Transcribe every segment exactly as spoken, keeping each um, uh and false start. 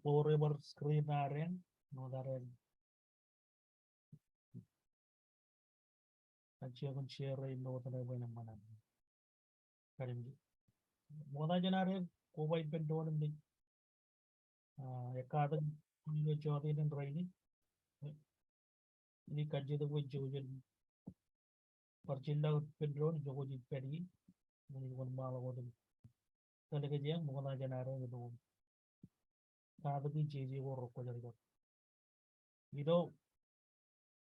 Bar bar screen ṇe ad eñ, ṇo ad eñ. Ak ij kōṇaan share ṇe ṇo ad eñ bwe en ṃōṇōṇō. Kalimjek. Ṃokta jān ad eñ, koba ippān doon im naaj, ah, ekkatak ilo jọteen in rainin. Inaaj kajjitōk bwe jen bar jilkintok ippān doon, ijoko jej pād ie. Inaaj wōnṃaanḷọk wōt im tōl kōj eñ, ṃokta jān ad eñ ilo katak in jeje ko rekwōjarjar. Ilo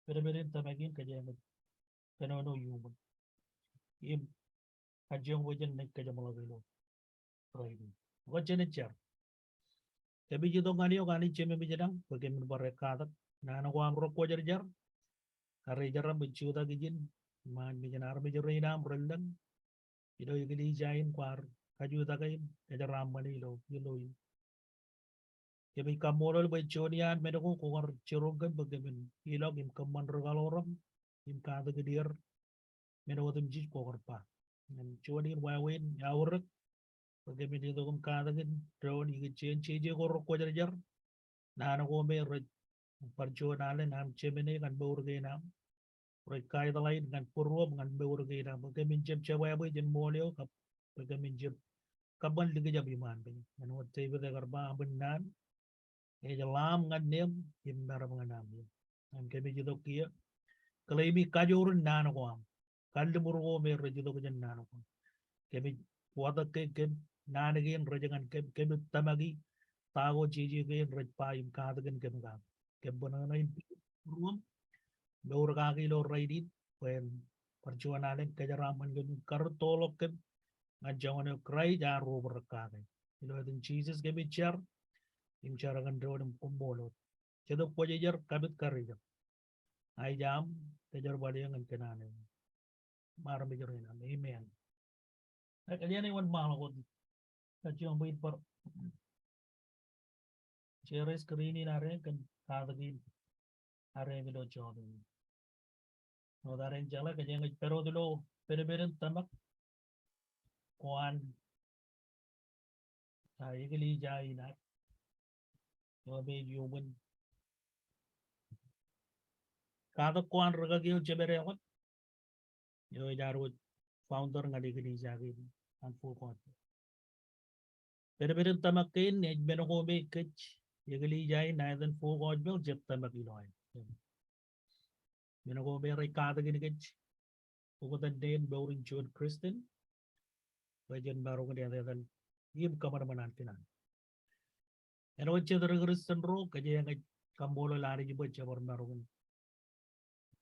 pedped in tōmak in kōjeañ kōnono iuṃwin. Im kajjioñ bwe jen naaj kōjeṃḷọk ilo rainin. Ekwe jen jar. Kōmij itok ñan eok Anij Jemem ilañ, bwe kōmin bar ekkatak naan ko aṃ rekwōjarjar. Ak ij jar im jutak ijin, iṃaan mejān armej rein aṃ relōñ. Ilo eklejia in kwaar kajutake im kōjeraaṃṃane ilo, ilo in. Kōmij kaṃṃoolol bwe juon iaan men ko kwōkar jiroñ kōm bwe kōmin ilọk im kōṃṃan ri kaḷooraṃ im katakin er men otemjej kwōkar ba. Im juon in wāween eaorōk bwe kōmin itok im katakin doon ikijjien jeje ko rekwōjarjar. Naan ko me rej bar juon alen aṃ jemān ñan mour kein aṃ. Rej kaetḷọk in ñan būruōṃ ñan mour kein aṃ. Bwe kōmin jab jebwābwe jān ṃool eo kab bwe kōmin jab kōṃṃan likjab iṃaan bwe. Ñan wōt Devid ekar ba aṃ naan ej ḷaam ñan neeṃ im meram ñan aṃ. Im kōmij itok kiiō claim i kajoor in naan ko aṃ. Kalliṃur ko me rej itok jān naan ko aṃ. Kōmij watōk ke kōm naan kein rej ñan kōm, kōmij tōmaki ta ko jeje kein rej ba im katakin kōm kab kōm bōṇōṇō in būruōṃ mour kaki ilo rainin bwe en bar juon alen kōjeraaṃṃan kōm im karūttoḷọk kōm ñan joñan eo Kraist ear obrak kake. Ilo etan Jisōs kōmij jar im jar kōn doon im koṃṃool wōt. Jetōb Kwōjarjar, kapit karijak. Ij aṃ kōjerbale eō ñan kōnono eo. Im armej rein aṃ. Amen. Ak ij jen wōnṃaanḷọk wōt. Kajjioñ bwe ij bar share screen in ad eñ kōn katak in ad eñ ilo jota in. Ṇo ad eñ jeḷā kōjeañ ej pād wōt ilo pedped in tōmak ko an, ah, eklejia in ad. Eo me ej iuṃwin katak ko an rikaki eo Jemedekot. Eo ej ad wōj founder ñan eklejia kein an Full Gospel. Pedped in tōmak kein ej men ko me kōj eklejia in Nathan Full Gospel jab tōmak ilo aer. Men ko me rej katakin kōj oktak ṇe in mour in juon Christian bwe jen maroñ in etetal im kōṃanṃan an kōṇaan. Āinwōt jet ri Christian ro, kōjeañ ej kaṃṃoolol Anij bwe jebar maroñ in,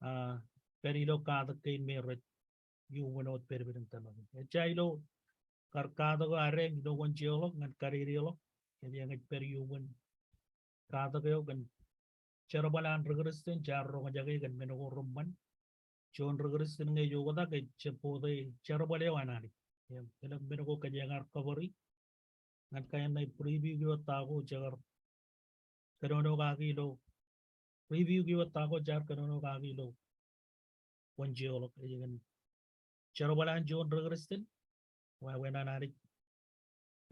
ah, pād ilo katak kein me rej iuṃwin wōt pedped in tōmak in. Ejja ilo kar katak eo ad eñ ilo wōnjeḷọk ñan kadedeḷọk, kōjeañ ej pād iuṃwin katak eo kōn jerbal an ri Christian jaar roñjake kōn men ko reṃṃan. Juon ri Christian ñe ej oktak ej jab bōktok jerbal eo an Anij. Im elōñ men ko kōjeañ ar kōbōri ñan kain ṇe preview eo ta ko jaar kōnono kaki ilo, preview eo ta ko jaar kōnono kaki ilo wōnjeḷọk. Ej kōn jerbal an juon ri Christian, wāween an Anij,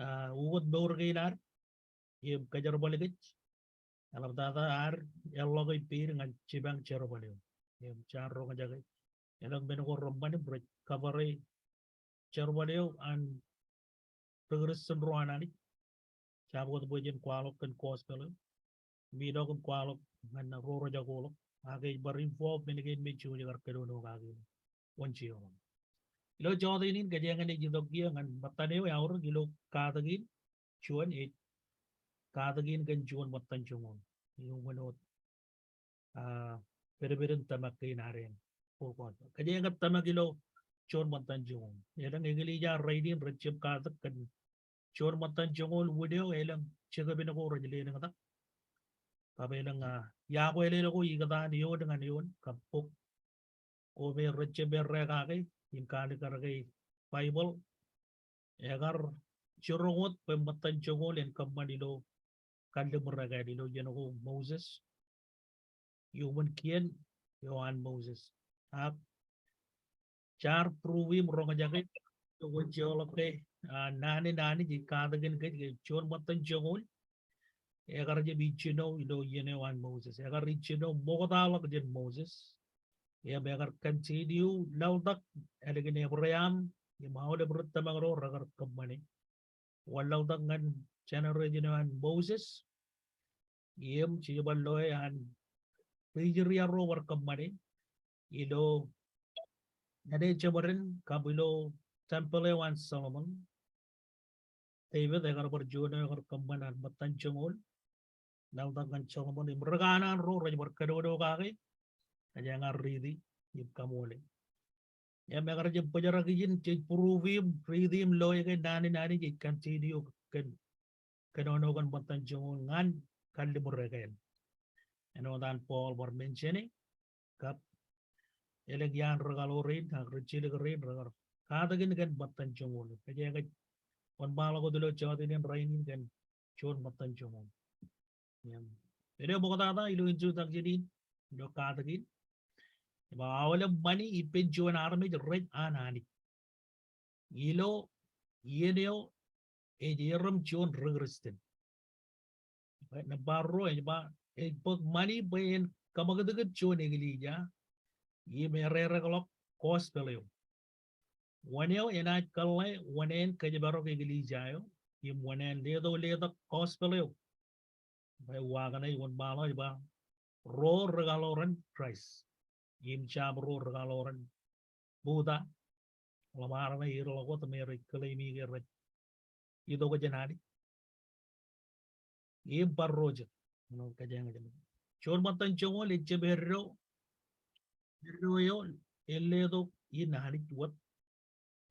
ah, ukōt mour kein ad im kōjerbal kōj. Eḷaptata ad eḷḷọk ippāer ñan jipañ jerbal eo. Im jaar roñjake, elōñ men ko reṃṃan im rej kōbōre jerbal eo an ri Christian ro an Anij. Jab wōt bwe jen kwaḷọk kōn gospel eo im ilọk im kwaḷọk ñan ro rej akoḷọk. Ak ej bar involve men kein me jouj kar kōnono kaki wōnjeḷọk. Ilo jota in, kōjeañ naaj itok kiiō ñan ṃōttan eo eaorōk ilo katak in, juon ej katak in kōn juon ṃōttan joñoul. Iuṃwin wōt, ah, pedped in tōmak kein ad eñ. Kōjeañ tōmak ilo juon ṃōttan joñoul. Elōñ eklejia rainin rej jab katak kōn juon ṃōttan joñoul wūn eo elōñ jekpen ko rej lelōñtak. Kab elōñ, ah, iọkwe lel ko ikōtaan eoon ñan eoon kab bok ko me rej jab errā kake im kaalikkar ke Baibōḷ. Ekar jiroñ wōt bwe ṃōttan joñoul en kōṃṃan ilo kalliṃur ekāāl ilo iien ko Moses. Iuṃwin kien eo an Moses. Ak jaar prove im roñjake ilo wōnjeḷọk ke ah, naan in Anij ej katakin kōj ke juon ṃōttan joñoul. Ekar jab ijjino ilo iien eo an Moses. Ekar ijjino ṃoktaḷọk jān Moses. Im ekar continue laḷtak ālikin Ebream im aolep ri tōmak ro rekar kōṃṃane. Wanlaḷtak ñan generation eo an Moses. Im jej bar loe an ri Israel ro bar kōṃṃane ilo āne jeṃaden kab ilo temple eo an Solomon. David ekar bar juon eo ekar kōṃṃan an ṃōttan joñoul. Laḷtak ñan Solomon im ri kanaan ro rej bar kōnono kake. Ej ñan riiti im kaṃoole. Im ekar jab bōjrak ijin jej prove im riiti im loe ke naan in Anij ej continue kōn kōnono kōn ṃōttan joñoul ñan kalliṃur ekāāl. Āinwōt an Paul bar mention e, kab elōñ iaan ri kaḷoor rein ak ri jilkinrein rekar katakin kōn ṃōttan joñoul. Kōjeañ kōj wōnṃaanḷọk wōt ilo jota in rainin kōn juon ṃōttan joñoul. Im āinwōt ṃoktata ilo introduction in, ilo katakin, ej ba aolep ṃani ippān juon armej rej an Anij. Ilo iien eo ej erom juon ri Kristian. Nōṃba ruo ej ba, ej bōk ṃani bwe en kōṃakūtkūt juon eklejia im ererekḷọk gospel eo. Wōn eo enaaj kōḷḷā wōṇāān kōjparok eklejia eo im wōṇāān letok letok gospel eo. Bwe uwaak ṇe wōnṃaanḷọk ej ba ro ri kaḷoor an Christ im jab ro ri kaḷoor an Buddha. Ḷōṃaro me ej ḷọk wōt me rej claim e ke rej itok jān Anij. Im bar ro jet. Āinwōt kōjeañ kōj. Juon ṃōttan joñoul ejjab eddo, eddo eo ej letok in Anij wōt.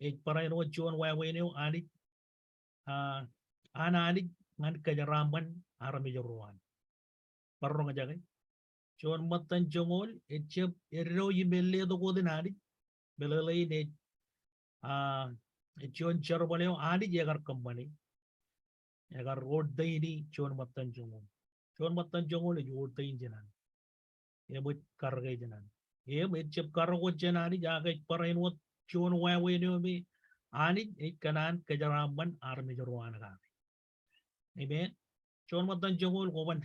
Ej barāinwōt juon wāween eo Anij, ah, an Anij ñan kōjeraaṃṃan armej ro an. Bar roñjake. Juon ṃōttan joñoul ejjab eddo im ej letok wōt in Anij. Meḷeḷein ej, ah, ej juon jerbal eo Anij ekar kōṃṃane. Ekar ordain e juon ṃōttan joñoul. Juon ṃōttan joñoul ej ordain jān Anij. Im ej karōke jān Anij. Im ejjab karōk wōt jān Anij ak ej barāinwōt juon wāween eo me Anij ej kōṇaan kōjeraaṃṃan armej ro an kake. Amen. Juon ṃōttan joñoul koban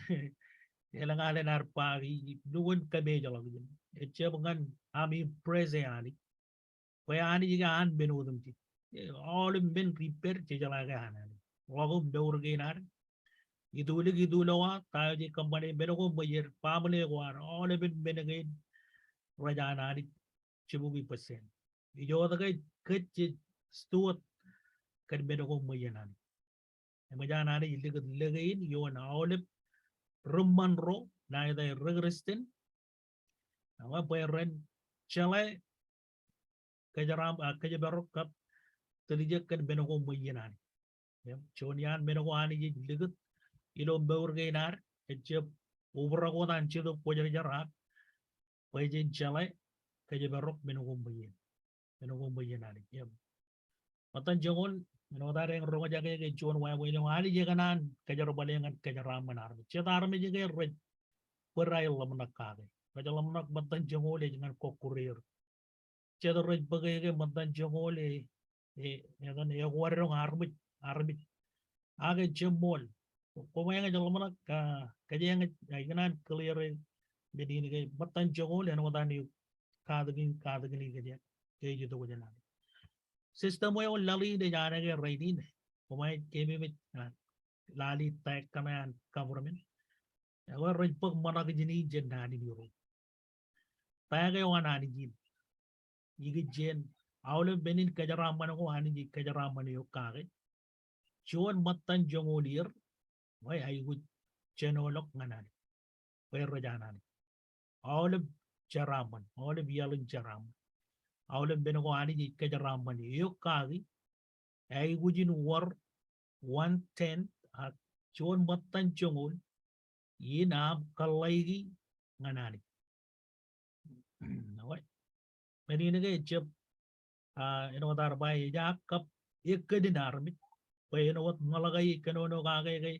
elōñ alen ad ba ke lukkuun kōmeejḷọk ijin. Ejjab ñan aṃ impress e Anij. Bwe Anij ke an men otemjej. E, aolep men ri pād jejeḷā ke an Anij. Ḷọk im mour kein ad. Itulik itulowa ta eo jej kōṃṃane, men ko ṃweien, baaṃle ko ad, aolepen men kein rej an Anij jibukwi bōjjāān. Ijo ke kōj jej steward kōn men ko ṃweien Anij. Eṃōj an Anij likūt lōke in ioon aolep ri ṃan ro, nañinmej ri Kristian, ak bwe ren jeḷā kōjeraaṃ, ah, kōjparok kab tiljek kōn men ko ṃweien Anij. Im juon iaan men ko Anij ej likūt ilo mour kein ad, ejjab obrak wōt an Jetōb Kwōjarjar ak bwe jen jeḷā kōjparok men ko ṃweien. Men ko ṃweien Anij. Im ṃōttan joñoul, āinwōt ad roñjake ke juon wāween eo Anij ekōṇaan kōjerbale ñan kōjeraaṃṃan armej. Jet armej ke rej bōd aer ḷōmṇak kake. Rej ḷōmṇak ṃōttan joñoul ej ñan kọkkure er. Jet rej bōke ke ṃōttan joñoul e, e, etan, e kwaḷọk armej, armej. Ak ejjab ṃool. Koṃeañ ej ḷōmṇak, ah, kōjeañ ej, ah, ikōṇaan clear e men in ke ṃōttan joñoul āinwōt an eok katakin, katakin kōjeañ ke ej itok jān Anij. System eo laḷ in ej an ke rainin. Koṃeañ ej keememej, ah, lale taek kaṇe an government. Ekwe rej bōk ṃōṇak ijin in jān naan in Irooj. Taek eo an Anij in. Ikijjien aolep men in kōjeraaṃṃan ko Anij ej kōjeraaṃṃan eok kake. Juon ṃōttan joñoul er, bwe aikuj jenoḷọk ñan Anij. Bwe rej an Anij. Aolep jeraaṃṃan, aolep iaḷ in jeraaṃṃan. Aolep men ko Anij ej kōjeraaṃṃan eok kaki, aikuj in wōr one tenth ak juon ṃōttan joñoul in aṃ kōḷḷāiki ñan Anij. Ekwe, men in ke ejjab, ah, āinwōt ad ba ejjab kab ekkōn in armej. Bwe āinwōt Malakai ej kōnono kake ke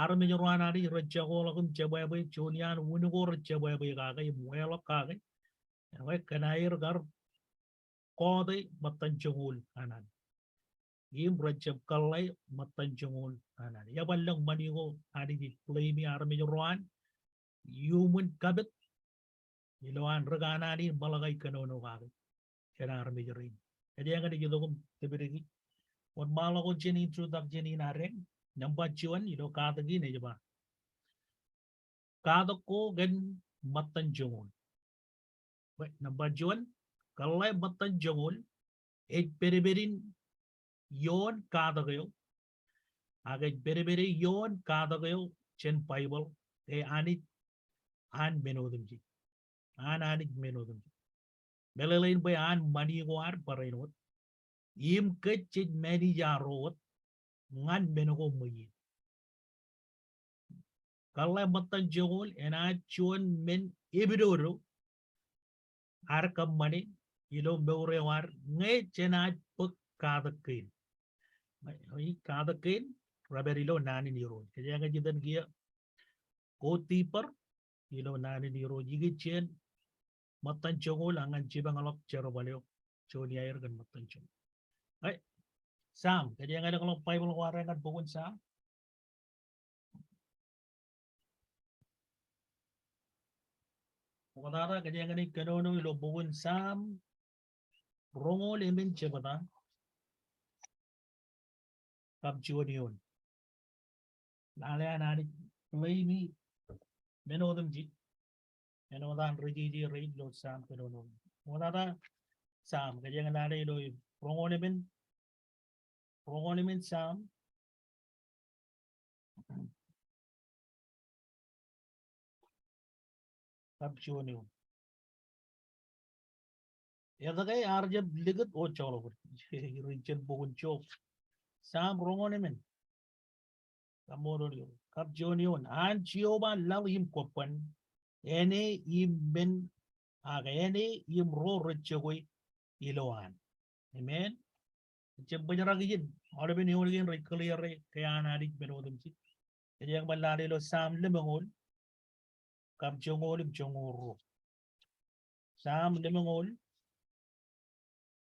armej ro an Anij rej jakoḷọk im jebwābwe, juon iaan wūn ko rej jebwābwe kake im wāḷọk kake. Ekwe kōn aer kar kọọte ṃōttan joñoul an Anij. im rejjab kōḷḷā ṃōttan joñoul an Anij. Eban lōñ ṃani ko Anij ej blame-i armej ro an iuṃwin kapit ilo an ri kanaan in ṃōḷakai kōnono kake jān armej rein. Kōjeañ in ej itok im tipdiki. Wōnṃaanḷọk jān introduction in adeañ, nōṃba juon ilo katak in ej ba, katak ko kōn ṃōttan joñoul. Bwe, nōṃba juon, kōḷḷā ṃōttan joñoul ej pedped in ioon katak eo, ak ej pedped in ioon katak eo jān Baibōḷ, ke Anij an men otemjej. An Anij men otemjej. Meḷeḷein bwe an ṃani ko ad barāinwōt, im kōj jej manage ro wōt ñan men ko ṃweien. Kōḷḷā ṃōttan joñoul enaaj juon men epidodo ad kōṃṃane ilo mour eo ad ñe jenaaj bōk katak kein. Ij katak kein, rej pād ilo naan in Irooj. Kōjeañ in ej itōn kiiō go deeper ilo naan in Irooj ikijjien ṃōttan joñoul ak ñan jipañḷọk jerbal eo juon iaer kōn ṃōttan joñoul. Ej, Sam, kōjeañ in elōñḷọk Baibōḷ ko ad ñan bok in Sam. Ṃoktata kōjeañ in kōnono ilo bok in Sam roñoul emān jebta kab juon eoon. Lale an Anij blame-i men otemjej. Āinwōt an ri jeje rein ilo Sam kōnono. Ṃoktata Sam, kōjeañ in lale ilo roñoul emān, roñoul emān Sam kab juon eoon. Etke ear jab likūt o joḷọk? Ri jen bok in Job. Sam roñoul emān. Kaṃṃoolol Irooj. Kab juon eoon. An Jeova laḷ im kobban, āne im men, ak āne im ro rej jokwe ilowaan. Amen. Ejjab bōjrak ijin, aolepen eoon kein rej clear e ke an Anij men otemjej. Kōjeañ bar lale ilo Sam lemñoul, kab joñoul im joñoul ruo. Sam lemñoul,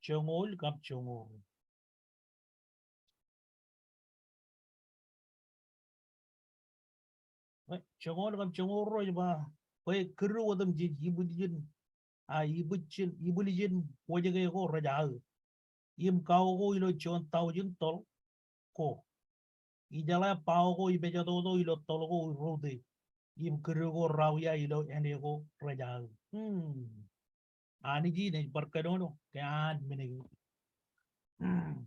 joñoul kab joñoul ruo. Joñoul kab joñoul ruo ej ba, bwe kidu otemjej ibwiljin, a ibwiljin, ibwiljin wōjke ko rej aō, im kao ko ilo juon taujin toḷ ko. Ijeḷā bao ko ipejatoto ilo toḷ ko iroute, im kidu ko rauia ilo āne ko rej aō. Hmm. Anij in ej bar kōnono ke an men kein. Hmm.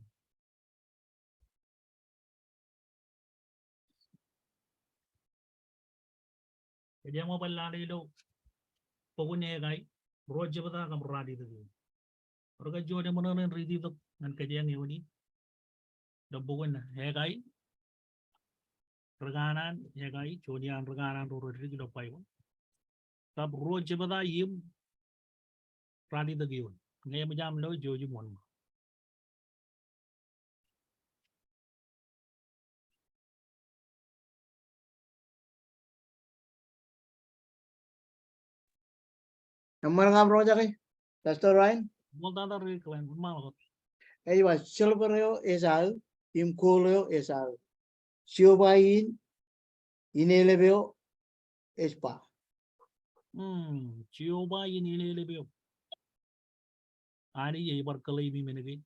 Kōjeañ bar lale ilo bok in Hegai, ruo jebta kab ralitōk eoon. Ewōr ke juon eṃṃan in riit itok ñan kōjeañ eoon in? Ilo bok in Hegai, ri kanaan Hegai, juon iaan ri kanaan ro rej dik ilo Baibōḷ. Kab ruo jebta im ralitōk eoon. Ñe eṃōj aṃ lo, jouj im wōnṃaanḷọk. Eṃṃan ñan ro jake, Pastor Ryan? Ṃoktata ri Glenn, wōnṃaanḷọk. Ej ba, silver eo ej aō, im gold eo ej aō, Jeova in inelep eo ej ba. Hmm, Jeova in inelep eo. Anij ej bar claim-i men kein.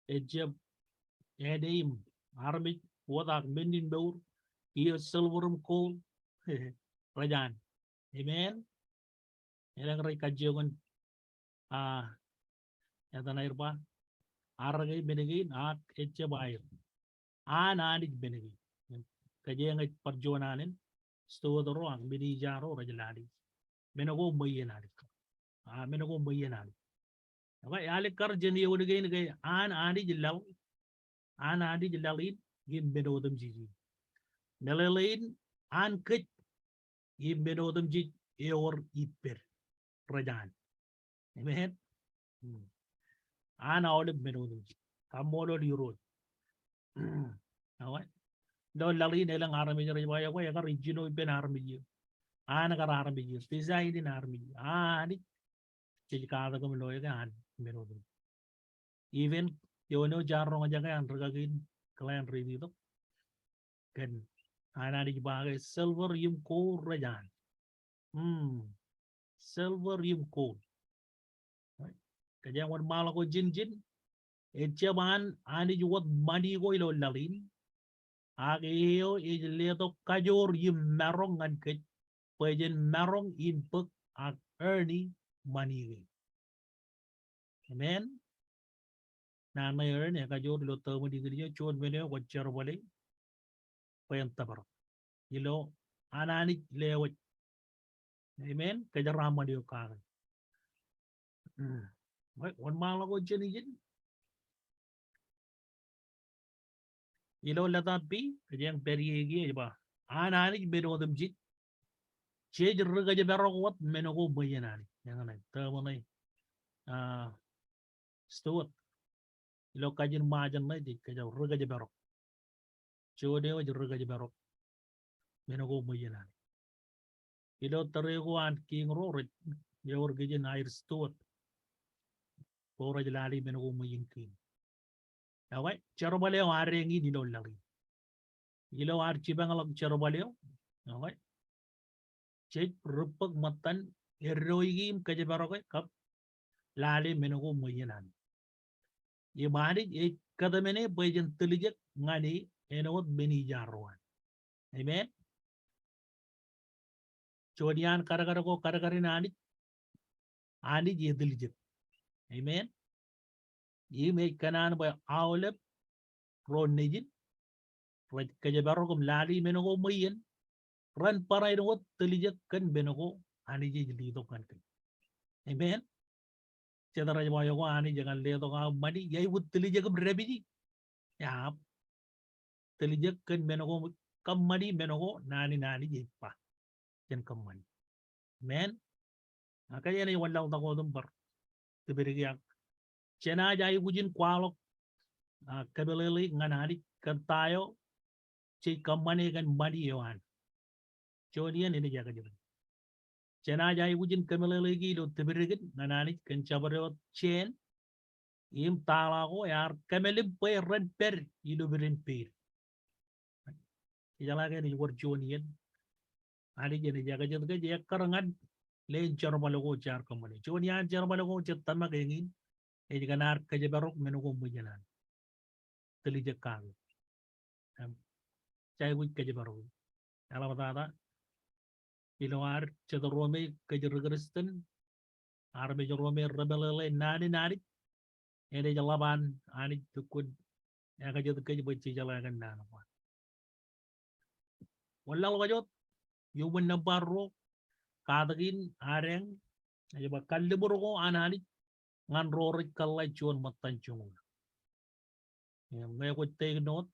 Ejjab āne im armej wōt ak men in mour, kiiō silver im gold, rej an. Amen. Elōñ rej kajjioñ in, a, etan aer ba, arke men kein ak ejjab aer. An Anij men kein. Kōjeañ ej bar juon alen, steward ro ak minister ro rej lale. Men ko ṃweien Anij. A, men ko ṃweien Anij. Ekwe, ālikkar jān eoon kein ke an Anij laḷ, an Anij laḷ in im men otemjej in. Meḷeḷein an kōj im men otemjej ewōr ippād, rej an. Amen. Hmm. An aolep men otemjej. Kaṃṃoolol Irooj. Ekwe, ilo laḷ in elōñ armej rej ba, ekwe, ekar jino ippān armej eo. An kar armej eo. Design in armej eo. Anij jej katak im loe ke an men otemjej. Even Juon eo jaar roñjake an rūkaki in, kōḷḷā en riiti tok. Kōn an Anij ba ke silver im gold rej an. Hmm. Silver im gold. Kōjeañ wōnṃaanḷọk ko ijin, ejjab an Anij wōt ṃani ko ilo laḷ in. Ak e eo ej letok kajoor im maroñ ñan kōj, bwe jen maroñ in bōk ak earn e ṃani kein. Amen. Naan ṇe earn e kajoor ilo tōmōn ikidiō, juon men eo kwōj jerbale bwe en tōprak ilo an Anij lewōj. Amen. Kōjeraaṃṃan ṃani eo kake. Hmm. Wōnṃaanḷọk ko jān ijin. Ilo leta B, kōjeañ pād ie kiiō ej ba, an Anij men otemjej, jej ri kōjparok wōt men ko ṃweien Anij. Eñṇe, tōmōn ṇe, ah, steward. Ilo kajin ṃajeḷ ṇe jej kōjparok, ri kōjparok. Juon eo ej ri kōjparok men ko ṃweien Anij. Ilo tōre ko an kiiñ ro rej ewōr kijen aer steward. Ko rej lale men ko ṃweien kiiñ. Ekwe, jerbal eo ad eñin ilo laḷ in. Ilo ad jipañḷọk jerbal eo, ekwe, jej ri bōk ṃōttan eddoiki im kōjparoke kab lale men ko ṃweien Anij. Im Anij ej kōtmāne bwe jen tiljek ñan e āinwōt men in jaar ro an. Amen. Juon iaan kadkad ko kadkadin Anij, Anij etiljek. Amen. Im ej kōṇaan bwe aolep ro nejin rej kōjparok im lale men ko ṃweien, ren barāinwōt tiljek kōn men ko Anij ej letok ñan kōj. Amen. Jet rej ba iọkwe Anij ekar letok aō ṃani, ia aikuj tiljek im dāpiji? Eaab. Tiljek kōn men ko, kōṃṃani men ko naan in Anij ej ba jen kōṃṃani. Amen. Ak kōjeañ ej wanlaḷtak wōt im bar tipdiki ak jenaaj aikuj in kwaḷọk, ah, kōmeḷeḷeik ñan Anij kōn ta eo jej kōṃṃane kōn ṃani eo an. Juon iien enaaj ekajet. Jenaaj aikuj in kōmeḷeḷeik ilo tipdiki ñan Anij kōn jabdewōt jāān im taḷa ko ear kōmālim bwe ren pād ilo piden peid. Ijeḷā ke enaaj wōr juon iien Anij enaaj ekajet kōj ekkar ñan leen jerbal ko jaar kōṃṃane. Juon iaan jerbal ko jej tōmak eñin ej kōn ad kōjparok men ko ṃweien Anij. Tiljek kake. Im, jej aikuj kōjparok. Eḷaptata ilo ad jet ro me kōj ri Kristian, armej ro me remeḷeḷe naan in Anij, enaaj ḷap an Anij lukkuun ekajet kōj bwe jejeḷā kōn naan ko an. Wanlaḷ wōt, eobōn nōṃba ruo, katakin ad eñ, ej ba kalliṃur ko an Anij ñan ro rej kōḷḷā juon ṃōttan joñoul. Im ñe kwōj take note,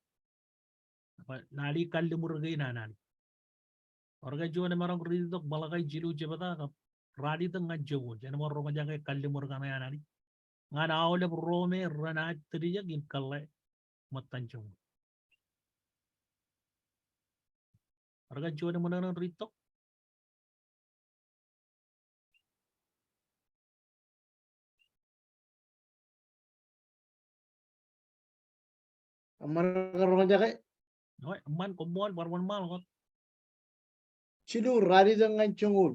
ba lale kalliṃur kein an Anij. Ewōr ke juon emaroñ riiti tok Malakai jilu jebta kab ralitōk ñan joñoul, jenaaj bar roñjake kalliṃur kaṇe an Anij ñan aolep ro me renaaj tiljek im kōḷḷā ṃōttan joñoul. Ewōr ke juon eṃōṇōṇō riiti tok? Eṃṃan ke roñjake? Eo, eṃṃan, koṃṃool, bar wōnṃaanḷọk wōt. Jilu ralitōk ñan joñoul.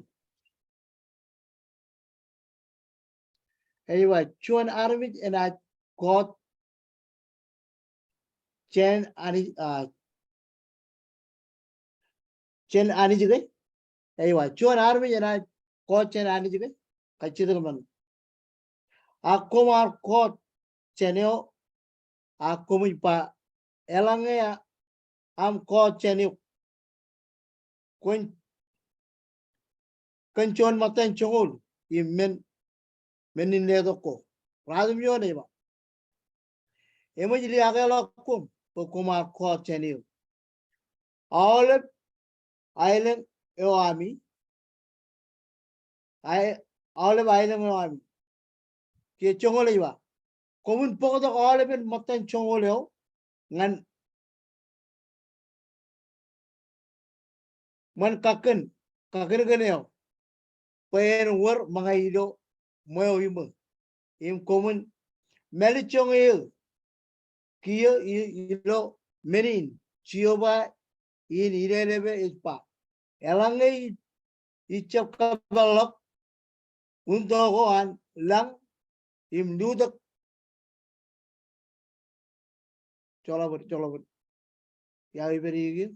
Ej ba, juon armej enaaj kọọt jān Anij, ah, jān Anij ke? Ej ba, juon armej enaaj kọọt jān Anij ke? Kajjitōk ṃōṇ. Ak koṃ ar kọọt jān eo, ak koṃij ba, eḷaññe aṃ kọọt jān eok kōn, kōn juon ṃōttan joñoul im men, men in letok ko. Ratimjuon ej ba, eṃōj liaakḷọk koṃ bwe koṃ ar kọọt jān eō. Aolep aelōñ eo ami, ae-, aolep aelōñ eo ami. Kiiō joñoul ej ba, koṃwin bōktok aolepen ṃōttan joñoul eo ñan ṃōn kakkōn, kakkōnkōn eo, bwe en wōr ṃōñā ilo ṃweo iṃō. Im koṃwin mālejjoñ eō kiiō i-, ilo men in, Jeova in Ilelepes ej ba, eḷaññe ij-, ij jab kapeḷḷọk wūntō ko an lañ im lutōk. Joḷọk bōd, joḷọk bōd. Ia ipād ikōn.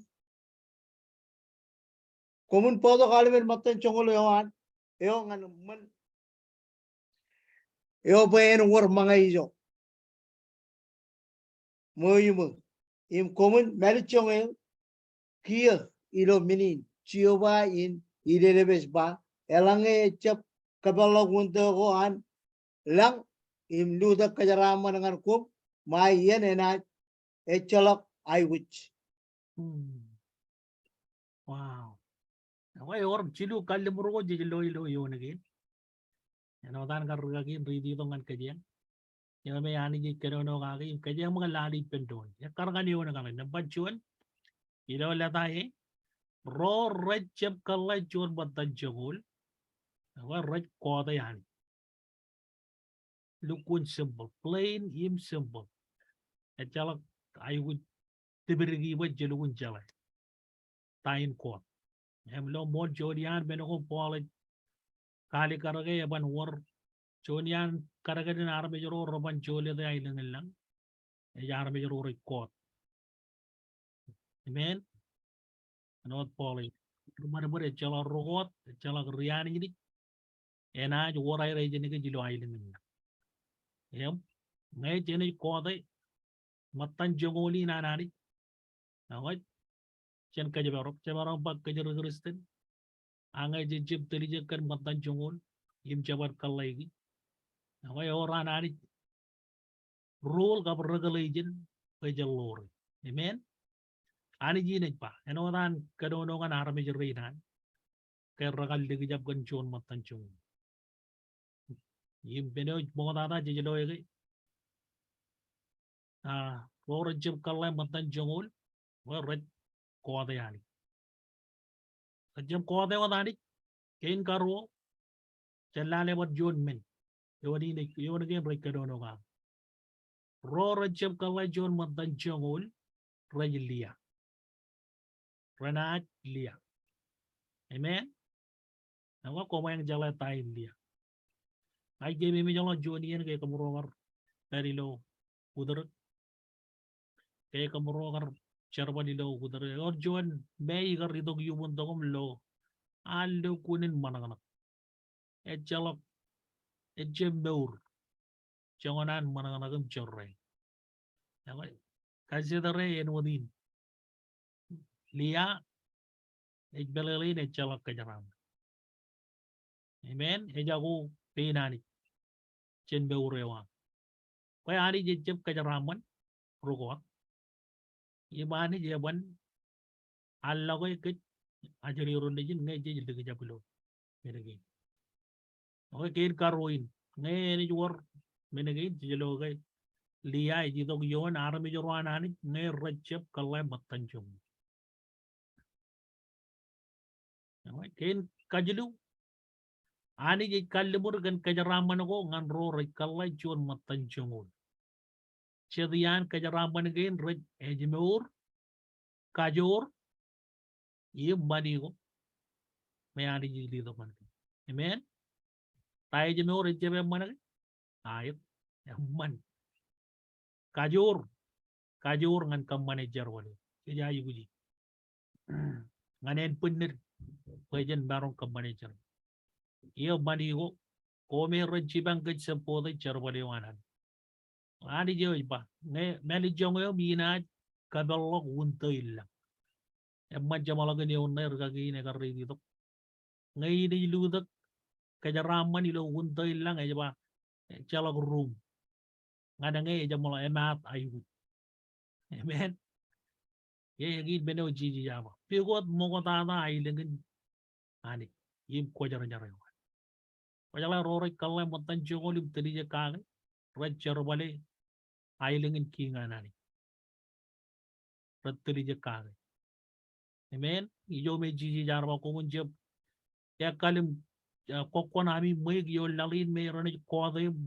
Koṃwin bōktok aolep ṃōttan joñoul eo an, eo ñan ṃōn eo bwe en wōr ṃōñā ijo. Ṃweo iṃō. Im koṃwin mālejjoñe kiiō ilo men in, Jeova in Ilelepes ej ba, eḷaññe ej jab kapeḷḷọk wūntō ko an lañ im lutōk kōjeraaṃṃan ñan koṃ, ṃae iien enaaj ejjeḷọk aikuj. Hmm. Wow. Ekwe ewōr jilu kalliṃur ko jej lo ilo eoon kein. Āinwōt an kar rikaki in riiti tok ñan kōjeañ. Eo me Anij ej kōnono kake im kōjeañ ṃōk lale ippān doon. Ekkar ñan eoon kaṇe. Nōṃba juon, ilo leta e, ro rej jab kōḷḷā juon ṃōttan joñoul, ekwe rej kote Anij. Lukkuun simple, plain im simple. Ejjeḷọk aikuj tipdiki bwe jelukkuun jeḷā ta in koot. Im ilo ṃool juon iaan men ko Paul ej kaalikkar ke eban wōr juon iaan kadkadin armej ro reban jolōte aelōñ in lañ. Ej armej ro rej koot. Amen. Āinwōt Paul ej, ri-ṃadbōd ejjeḷọk ri-koot, ejjeḷọk ri-anijnij. Enaaj wōr aer ejjeṇ kōj ilo aelōñ in lañ. Im ñe jenaaj kote ṃōttan joñoul in an Anij, ekwe jen kōjparok, jemaroñ ba kōj ri-Kristian, a ñe jej jab tiljek kōn ṃōttan joñoul im jeban kōḷḷāiki, ekwe ewōr an Anij rule kab regulation bwe jen ḷoore. Amen. Anij in ej ba, āinwōt an kōnono ñan armej rein an ke rekar likjab kōn juon ṃōttan joñoul. Im men eo ej ṃoktata jej lo ke, a, ro rej jab kōḷḷā ṃōttan joñoul, ekwe rej kote Anij. Rej jab kote wōt Anij. Kein karuo, jen lale bar juon men. Eoon in, eoon kein rej kōnono kake. Ro rej jab kōḷḷā juon ṃōttan joñoul, rej lia. Renaaj lia. Amen. Ekwe koṃeañ jeḷā ta in lia. Ij keememej ḷọk juon iien ke kōmro kar pād ilo Utdrōk. Ke kōmro kar jerbal ilo Utdrōk. Ewōr juon mej kar itok iuṃwin tok im lo. Al lukkuun in ṃōṇōṇō. Ejjeḷọk, ejjab mour. Joñan an ṃōṇōṇō im jorrāān. Ekwe, kajjitōk eo āinwōt in. Lia, ej meḷeḷein ejjeḷọk kōjeraaṃṃan. Amen. Ejako pein Anij jān mour eo aṃ. Bwe Anij ejjab kōjeraaṃṃan ri-koot. Im Anij eban allọke kōj ajri ro nejin ñe jej likjab ilo men kein. Ekwe kein karuo in, ñe enaaj wōr men kein, jej lo ke lia ej itok ioon armej ro an Anij ñe rej jab kōḷḷā ṃōttan joñoul. Ekwe kein kajilu, Anij ej kalliṃur kōn kōjeraaṃṃan ko ñan ro rej kōḷḷā juon ṃōttan joñoul. Jet iaan kōjeraaṃṃan kein rej ejmour, kajoor, im ṃani ko me Anij ej letok ñan kōj. Amen. Ta ejmour ejjab eṃṃan ke? Aet, eṃṃan. Kajoor, kajoor ñan kōṃṃane jerbal eo. Jej aikuji ñan en bwinnid bwe jen maroñ kōṃṃane jerbal. Im ṃani ko, koṃ rej jipañ kōj support e jerbal eo an Anij. Anij eo ej ba, ñe mālejjoñ eō im inaaj kapeḷḷọk wūntō in lañ. Eṃṃan jeṃḷọkin eoon ṇe rikaki in ekar riiti tok. Ñe inaaj lutōk kōjeraaṃṃan ilo wūntō in lañ, ej ba, ejjeḷọk ruuṃ. Ñan ñe ejeṃḷọk emaat aikuj. Amen. Eñin men eo Jisōs ej ba. Pukot ṃoktata aelōñ in Anij im kwōjarjar eo an. Kwōjeḷā ro rej kōḷḷā ṃōttan joñoul im tiljek kake, rej jerbale aelōñ in kiiñ an Anij. Rej tiljek kake. Amen. Ijo me Jisōs ej ba koṃwin jab ekkal im, ah, kọkkọṇ ami ṃweiuk ioon laḷ in me renaaj kọọte im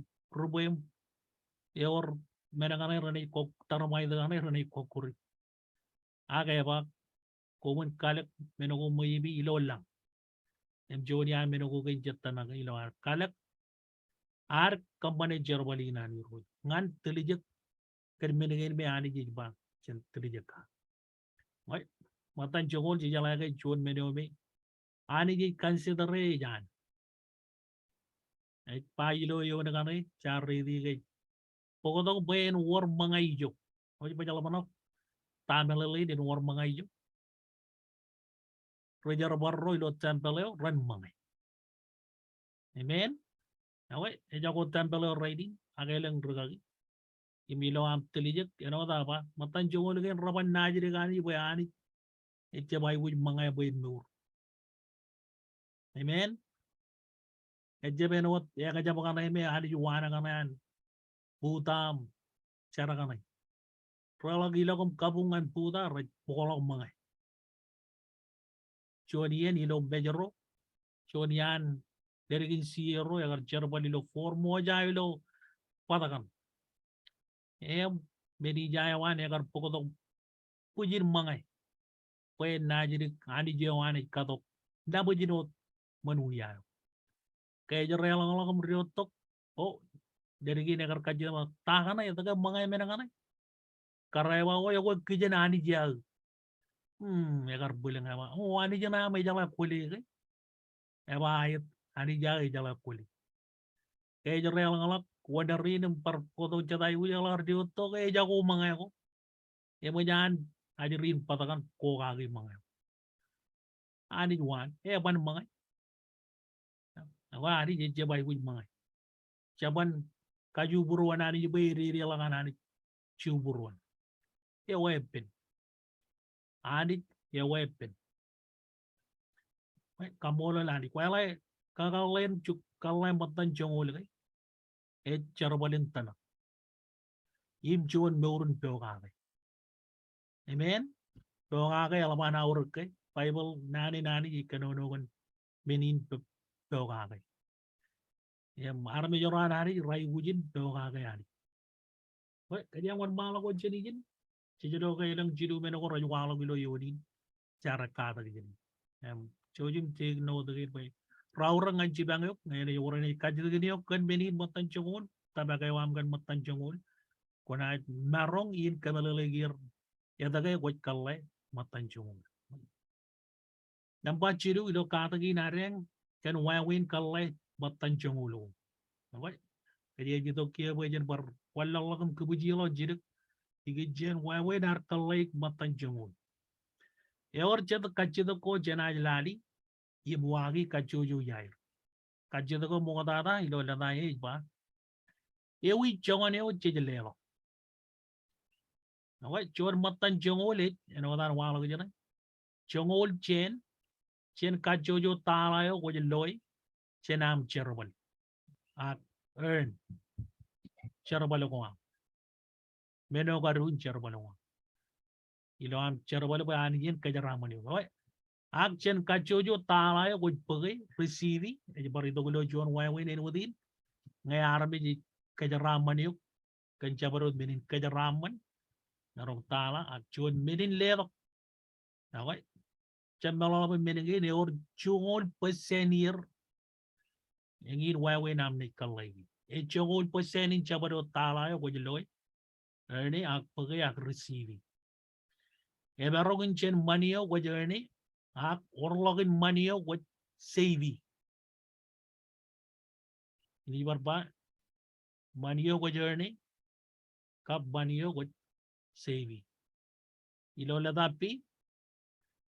ribwe im ewōr men kaṇe renaaj kok, thermite kaṇe renaaj kokkure. Ak ej ba, koṃwin kalōk men ko ṃweiemi ilo lañ. Im juon iaan men ko kein jet tōmak ilo ad kalōk ad kōṃṃane jerbal in an Irooj ñan tiljek kōn men kein me Anij ej ba jen tiljek kake. Ṃōj, ṃōttan joñoul jejeḷā ke juon men eo me Anij ej consider e ej an. Ej ba ilo eoon kaṇe, jaar riiti ke ej bōktok bwe en wōr ṃōñā ijo. Ṃōj, bwe jeḷā ṃōṇōṇō ta meḷeḷein en wōr ṃōñā ijo. Ri jerbal ro ilo tempeḷ eo ren ṃōñā. Amen. Ekwe, ejako tempeḷ eo rainin, ak elōñ rikaki. Im ilo aṃ tiljek, āinwōt aō ba, ṃōttan joñoul kein reban naajdik Anij bwe Anij ejjab aikuj ṃōñā bwe en mour. Amen. Ejjab āinwōt ekjab kaṇe me Anij waan kaṇe an Buddha im jar kaṇe. Reḷọk ilọk im kabuñ ñan Buddha rej bōkḷọk ṃōñā. Juon iien ilo mejro, juon iaan leddik in C E ro ekar jerbal ilo Formosa ilo bōtōkan. Im men ija eo an ekar bōktok bwijin ṃōñā bwe en naajdik Anij eo an ej katok nabōjin wōt ṃōn wia eo. Ke ej reḷọñḷọk im diwōjtok, o, leddik in ekar kajjitōk, ta kaṇe, etke ṃōñā men kaṇe? Kar eba, o, ekwe kijen Anij eo aō. Hmm, ekar bwilōñ, eba, o, Anij ṇe aṃ ejeḷā kwōle ke? Eba, aet, Anij aō ejeḷā kwōle. Ke ej reḷọñḷọk wōn rein im bar bōktok jet aikuj, eḷak diwōjtok, ejako ṃōñā ko. Eṃōj an ajri in bōtōkan ko kaki ṃōñā. Anij waan, eban ṃōñā. Ekwe Anij ejjab aikuj ṃōñā. Jeban kajubūruon Anij bwe ededeḷọk an Anij jubūruon. Eweeppān. Anij eweeppān. Kaṃṃoolol Anij. Kwōjeḷā kakōḷḷe in juk kōḷḷe ṃōttan joñoul ke ej jerbal in tōmak im juon mour in pokake. Amen. Pokake eḷap an aorōk ke Baibōḷ naan in Anij ej kōnono kōn men in po-, pokake. Im armej ro an Anij rej aikuj in pokake Anij. Bwe kōjeañ wōnṃaanḷọk wōt jān ijin, jej lo ke elōñ jilu men ko rej waḷọk ilo eoon in, jaar katak jān e. Im jouj im take note kein bwe raorōk ñan jipañ eok, ñe enaaj wōr enaaj kajjitōk eok kōn men in ṃōttan joñoul, tōmak eo aṃ kōn ṃōttan joñoul, kwōnaaj maroñ in kōmeḷeḷeik er etke kwōj kōḷḷe ṃōttan joñoul. Nōṃba jilu ilo katak in ad eñ kōn wāween kōḷḷe ṃōttan joñoul ko. Ekwe, kōj ej itok kiiō bwe jen bar wanlōñḷọk im kōbōjḷọk jidik ikijjien wāween ad kōḷḷeik ṃōttan joñoul. Ewōr jet kajjitōk ko jenaaj lale im waaki kajjojo iaer. Kajjitōk ko ṃoktata ilo lōta eo ej ba, ewi joñan eo jej leḷọk? Ekwe, juon ṃōttan joñoul ej, āinwōt an waḷọk jān e. Joñoul jān, jān kajjojo tala eo kwōj loe jān aṃ jerbal. Ak earn jerbal ko aṃ. Men eo kaduun jerbal ko aṃ. Ilo aṃ jerbal bwe Anij en kōjeraaṃṃan eok. Ekwe, ak jān kajjojo tala eo kwōj bōke, receive, ej bar itok ilo juon wāween āinwōt in, ñe armej ej kōjeraaṃṃan eok kōn jabdewōt men in kōjeraaṃṃan, maroñ tala, ak juon men in letok. Ekwe, jab meḷọkḷọk bwe men kein ewōr joñoul percent er eñin wāween aṃ naaj kōḷḷeiki. Ej joñoul percent in jabdewōt tala eo kwōj loe, earn e ak bōke ak receive e. Emaroñ in jān ṃani eo kwōj earn e, ak orḷọk in ṃani eo kwōj save e. Inaaj bar ba, ṃani eo kwōj earn e, kab ṃani eo kwōj save e. Ilo leta B,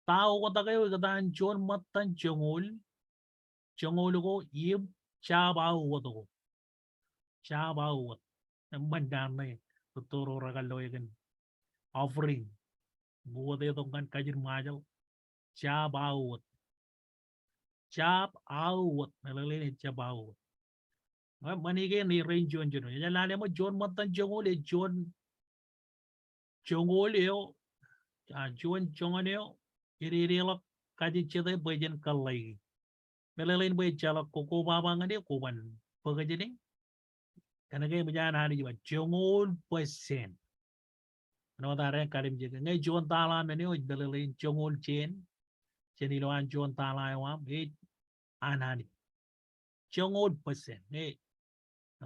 ta oktak eo ekōtaan juon ṃōttan joñoul, joñoul ko im jab aō wōt ko. Jab aō wōt. Eṃṃan naan ṇe, rūtto ro rekar loe kōn offering. Ṃōk wōt etok ñan kajin Ṃajeḷ. Jab aō wōt. Jab aō wōt. Meḷeḷein ej jab aō wōt. Ṃani kein ej rein juon juon. Ej lale ṃōk juon ṃōttan joñoul, ej juon joñoul eo, a, juon joñan eo ededeḷọk kajejjet e bwe jen kōḷḷeiki. Meḷeḷein bwe ejjeḷọk ko, koba ba ñan e, koban bōk jān e. Kōnke eṃōj an Anij ba joñoul percent. Āinwōt ad kallimjeke ñe juon tala men eo ej meḷeḷein joñoul jān, jān ilowaan juon tala eo aṃ, ej an Anij. Joñoul percent, ñe,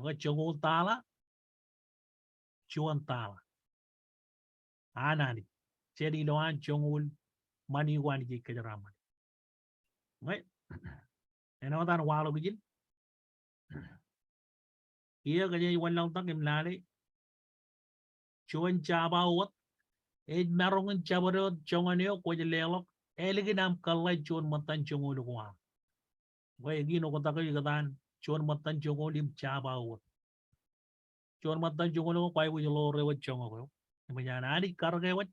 ñe joñoul tala, juon tala. An Anij. Jān ilowaan joñoul ṃani ko Anij ej kōjeraaṃṃan. Ñe, āinwōt an waḷọk ijin. Kiiō kōjeañ wanlaḷtak im lale. Juon jabawōt ej maroñ in jabdewōt joñan eo kwōj leḷọk ālikin aṃ kōḷḷā juon ṃōttan joñoul ko aṃ. Bwe eñin oktak eo ikōtaan juon ṃōttan joñoul im jabawōt. Juon ṃōttan joñoul ko kwaikuj ḷoor ewōj joñak eo. Eṃōj an Anij karōk ewōj.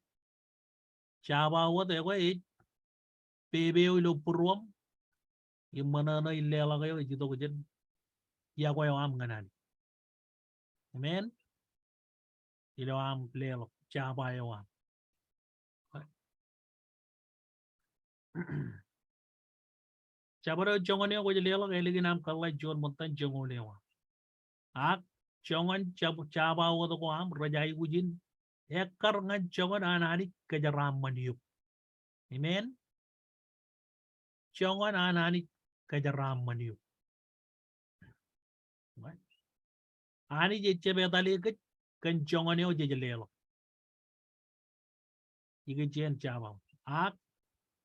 Jabawōt ekwe ej pepe eo ilo būruōṃ im ṃōṇōṇō in leḷọk eo ej itok jān yokwe eo aṃ ñan Anij. Amen. Ilo aṃ leḷọk jaba eo aṃ. Jabdewōt joñan eo kwōj leḷọk ālikin aṃ kōḷḷā juon ṃōttan joñoul eo aṃ. Ak joñan jab-, jabawōt ko aṃ rej aikuj in ekkar ñan joñan an Anij kōjeraaṃṃan eok. Amen. Joñan an Anij kōjeraaṃṃan eok. Anij ejjab etale kōj kōn joñan eo jej leḷọk. Ikijjien jabawōt. Ak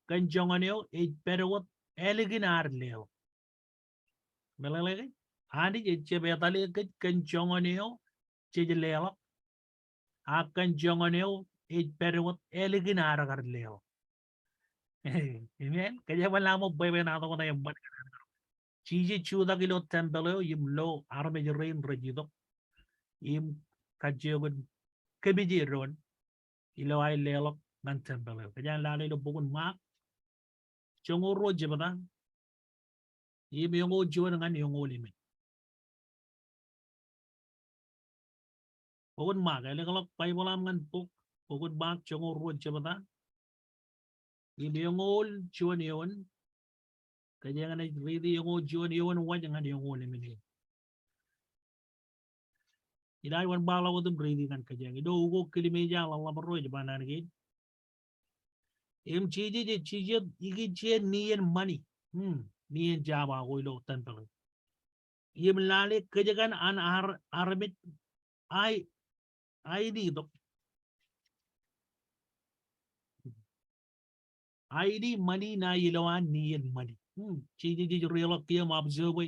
kōn joñan eo ej pād wōt ālikin ad leḷọk. Meḷeḷe ke? Anij ejjab etale kōj kōn joñan eo jej leḷọk. Ak kōn joñan eo ej pād wōt ālikin ad kar leḷọk. Amen. Kōjeañ bar lale ṃōk bwebwenato ṇe eṃṃan. Jisōs jutak ilo tempeḷ eo im lo armej rein rej itok im kajjioñ kōmij doon ilo aer leḷọk ñan tempeḷ eo. Kōjeañ lale ilo bok in Ṃaak joñoul ruo jebta im eñoul juon ñan eñoul emān. Bok in Ṃaak, elōkḷọk Baibōḷ aṃ ñan bok, bok in Ṃaak joñoul ruo jebta im eñoul juon eoon. Kōjeañ naaj riiti eñoul juon eoon waj ñan eñoul emān. Inaaj wōnṃaanḷọk wōt im riiti ñan kōjeañ. Ilo ukok kilmeja ḷōḷḷap ro ej ba naan kein. Im Jisōs ej jijet ikijjien nien ṃani. Hmm, nien jaba ko ilo tempeḷ. Im lale kōjkan an ar-, armej ai, ainitok. Aini ṃani ṇae ilowaan nien ṃani. Hmm, Jisōs ej riitḷọk kiiō ṃōk bwe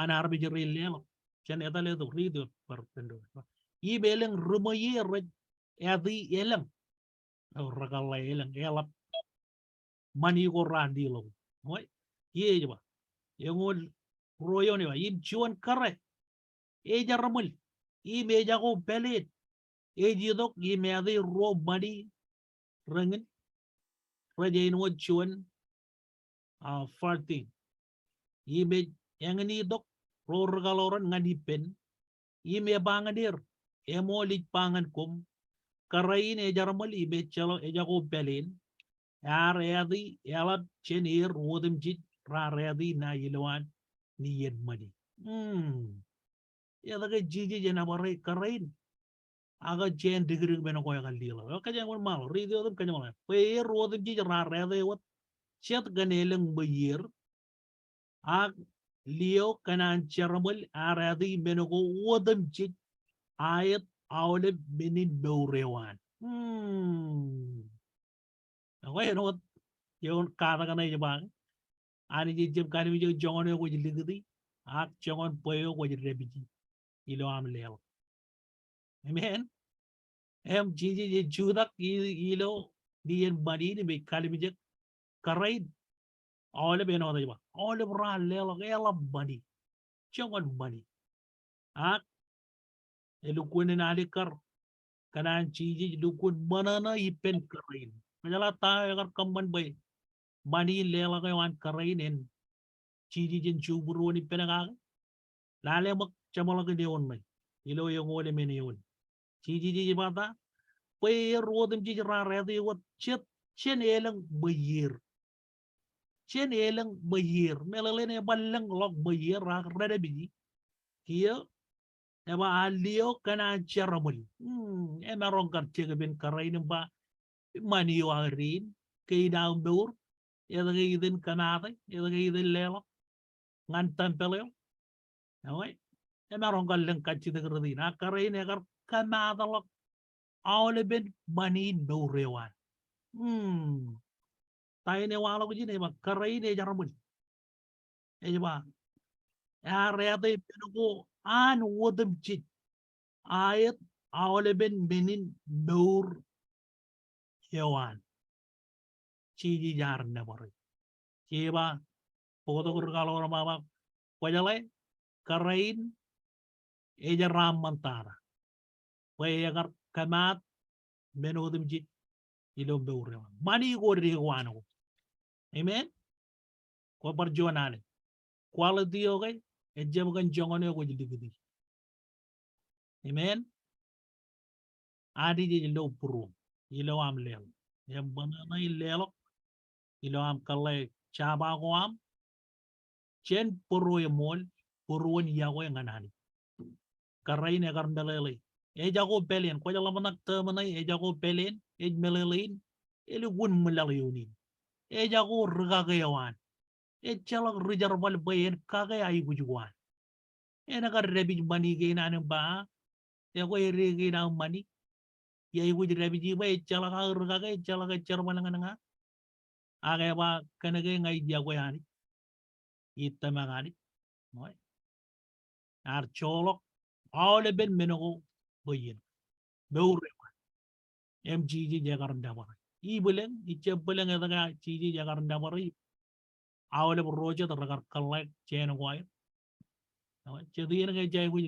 an armej rein leḷọk. Jān etale tok riit eo bar pād ilo. Im elōñ ri ṃweiie rej āti elōñ. O, rekōḷḷā elōñ, eḷap ṃani ko raar leḷọk. Oi, ej ba. Eñoul ruo eoon ej ba. Im juon kōrā ejarṃōl im ejako pāleen ej itok im āti ruo ṃani reñin rej āinwōt juon, ah, farthing. Im ej eñin itok ro ri kaḷoran ñan ippān. Im ej ba ñan er, eṃool ij ba ñan koṃ, kōrā in ejarṃōl im ejako pāleen ear āti eḷap jān er otemjej raar āti ṇae ilowaan nien ṃani. Hmm. Etke Jisōs enaaj bar kōrā in? Ak jān dikdik men ko ekar leḷọk. Eo, kōjeañ wōnṃaanḷọk, riiti wōt im kōjeañ wōnṃaanḷọk. Bwe er otemjej raar āti wōt jet kōn elōñ ṃweier. Ak liō kōn an jarṃōl ear āti men ko otemjej aet aolep men in mour eo an. Hmm. Ekwe, āinwōt eoon katak ṇe ej ba, Anij ejjab kallimjek joñan eo kwōj likūti, ak joñan bwe eo kwōj dāpiji ilo aṃ leḷọk. Amen. Im Jisōs ej jutak i-, ilo nien ṃani in im ej kallimjek kōrā in. Aolep āinwōt ej ba, aolep raar leḷọk eḷap ṃani. Joñan ṃani. Ak elukkuun in alikkar kōn an Jisōs lukkuun ṃōṇōṇō ippān kōrā in. Kōjeḷā ta eo ekar kōṃṃan bwe ṃani in leḷọk eo an kōrā in en Jisōs en jubūruon ippān kake? Lale ṃōk jeṃḷọkin eoon ṇe. Ilo eñoul emān eoon. Jisōs ej ba ta? Bwe er otemjej raar āti wōt jet jān elōñ ṃweier. Jān elōñ ṃweier. Meḷeḷein ebar lōñḷọk ṃweier ak redāpiji. Kiiō Ej ba, a liō kōn an jerbal. Hmm, emaroñ kar jekpen kōrā in im ba, ṃani eo aō dein, kein aō mour, etke iten kōmaate, etke iten leḷọk ñan tempel eo. Eo, emaroñ kar lōñ kajjitōk rot in. A kōrā in ekar kōmaatḷọk aolepen ṃani in mour eo an. Hmm. Ta in ewaḷọk ijin? Ej ba kōrā in ej jerbal. Ej ba, ear ete men ko an otemjej aet aolepen men in mour eo an. Jisōs ear nōbar e. Ej ba, bōktok ri kaḷoor eo ej ba, kwōjeḷā, kōrā in ejeraṃṃan tata bwe ekar kōmaat men otemjej ilo mour eo an. Ṃani ko dek ko an ko. Amen. Kwō bar juon alen. Quality eo ke ejjab kōn joñan eo kwōj likūti. Amen. Anij ej lo būruōm ilo aṃ leḷọk. Im ṃōṇōṇō in leḷọk ilo aṃ kōḷḷā jaba ko aṃ jān būruō eṃool, būruon iọkwe ñan Anij. Kōrā in ekar meḷeḷe. Ejako pāleen, kwōj ḷōmṇak tōmṇe, ejako pāleen, ej meḷeḷe in, elukkuun ṃwilaḷ ioon in. Ejako ri kake eo an. Ejjeḷọk ri jerbal bwe en kake aikuj ko an. En kar dāpij ṃani kein an im ba, ekwe edei kein aō ṃani. Iaikuj dāpij bwe ejjeḷọk aō ri kake, ejjeḷọk ej jerbal ñan ña. Ak ej ba kōnke ña ij iọkwe Anij, ij tōmak Anij. Ear joḷọk aolepen men ko bwe iien mour eo an. Im Jisōs ekar nōbar e. Ibwilōñ, ij jab bwilōñ etke Jisōs ekar nōbar e. Aolep ro jet rekar kōḷḷā jān ko aer. Jet iien ke jej aikuj,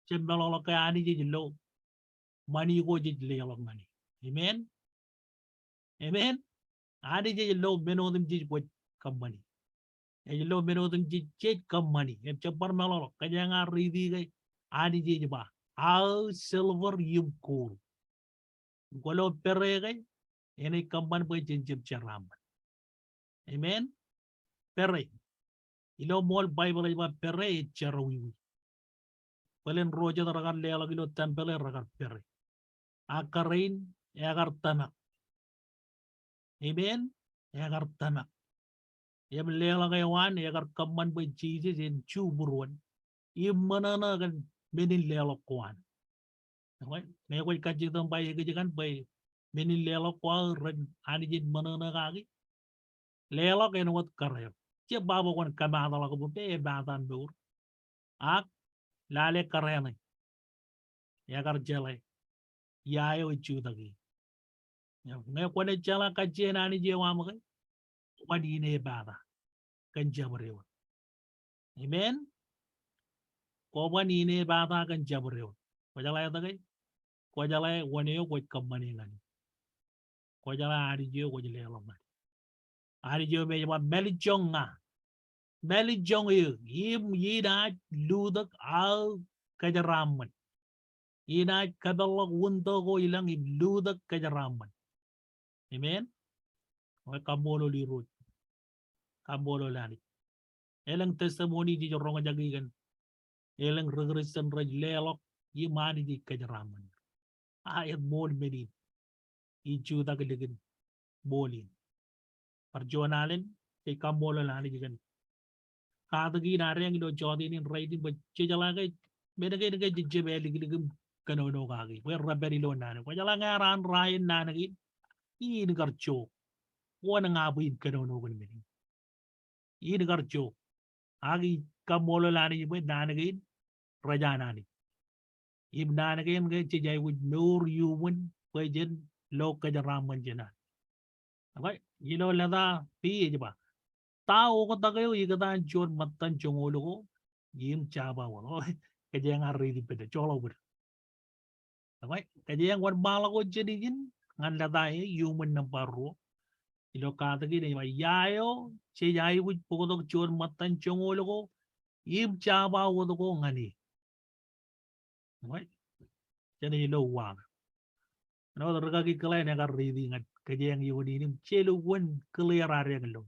jab meḷọkḷọk ke Anij ej lo ṃani ko jej leḷọk ñan e. Amen. Amen. Anij ej lo men otemjej kwōj kōṃṃani. Ej lo men otemjej jej kōṃṃani. Im jab bar meḷọkḷọk, kōjeañ ar riiti ke Anij ej ba, aō silver im gold. Kwōlo pere ke enaaj kōṃṃan bwe jen jab jeraaṃṃan. Amen. Pere. Ilo ṃool Baibōḷ ej ba pere ej jerọwiwi. Bōlen ro jet rekar leḷọk ilo tempel e rekar pere. Ak kōrā in ekar tōmak. Amen. Ekar tōmak. Im leḷọk eo an ekar kōṃṃan bwe Jisōs en ju būruon im ṃōṇōṇō kōn men in leḷọk ko an. Ekwe, ñe kwōj kajjitōk im ba ekōjkan bwe men in leḷọk ko aō ren Anij en ṃōṇōṇō kaki, leḷọk āinwōt kōrā eo. Jab ba bwe kwōn kōmaatḷọk bwe pād eo an mour. Ak lale kōrā ṇe. Ekar jeḷā ia eo ej jutak ie. Ñe kwōnaaj jeḷā kajjien Anij eo aṃ ke, kwōban inepata kōn jabdewōt. Amen. Kwōban inepata kōn jabdewōt. Kwōjeḷā etke? Kwōjeḷā wōn eo kwōj kōṃṃane ñan e. Kwōjeḷā Anij eo kwōj leḷọk ñan e. Anij eo me ej ba mālejjoñ ña. Mālejjoñ eō, im inaaj lutōk aō kōjeraaṃṃan. Inaaj kōpeḷḷọk wūntō ko ilañ im lutōk kōjeraaṃṃan. Amen. Ekwe kaṃṃoolol Irooj. Kaṃṃoolol Anij. Elōñ testimony jej roñjake kōn elōñ ri Kristian rej leḷọk im Anij ej kōjeraaṃṃan. Aet ṃool men in. Ij jutak likin ṃool in. Bar juon alen, jej kaṃṃoolol Anij kōn katak in adeañ ilo jota in rainin bwe jejeḷā ke men kein ke jej jab āliklik im kōnono kaki bwe rej pād ilo naan. Kwōjeḷā ñe ear an rainin naan kein, in kar jo. Wōn ña bwe in kōnono kōn men in? In kar jo. Ak ij kaṃṃoolol Anij bwe naan kein rej an Anij. Im naan kein ke jej aikuj mour iuṃwin bwe jen lo kōjeraaṃṃan jān an. Ekwe, ilo leta B ej ba, ta oktak eo ikōtaan juon ṃōttan joñoul ko im jaba wōt? Ekwe, kōjeañ ar riiti ippān, joḷọk bōd. Ekwe, kōjeañ wōnṃaanḷọk wōt jān ijin ñan leta A, iuṃwin nōṃba ruo. Ilo katak in ej ba, ia eo jej aikuj bōktok juon ṃōttan joñoul ko im jaba wōt ko ñan e? Ekwe, jān ilo uwaak. Āinwōt rikaki Glenn ekar riiti ñan kōjeañ ioon in im je lukkuun clear adeañ lo.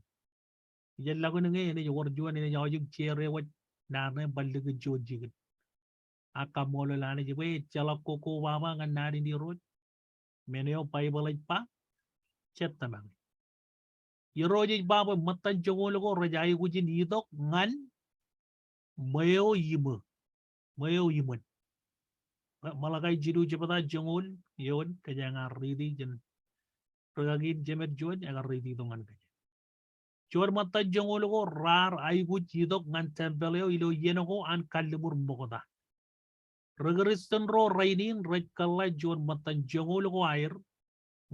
Ijellọkin ñe enaaj wōr juon enaaj aujim share eo wōj naan ṇe im bar likūt juon jikin. Ak kaṃṃoolol Anij bwe ejjeḷọk ko kobaba ñan naan in Irooj. Men eo Baibōḷ ej ba, jet tōmak. Irooj ej ba bwe ṃōttan joñoul ko rej aikuj in itok ñan ṃweo iṃō. Ṃweo iṃōn. Ṃōḷakai jilu jebta joñoul eoon, kōjeañ ar riiti jān rūkaki in jemed juon, ekar riiti tok ñan kōj. Juon ṃōttan joñoul ko raar aikuj itok ñan tempel eo ilo iien ko an kalliṃur ṃokta. Ri Kristian ro rainin rej kōḷḷā juon ṃōttan joñoul ko aer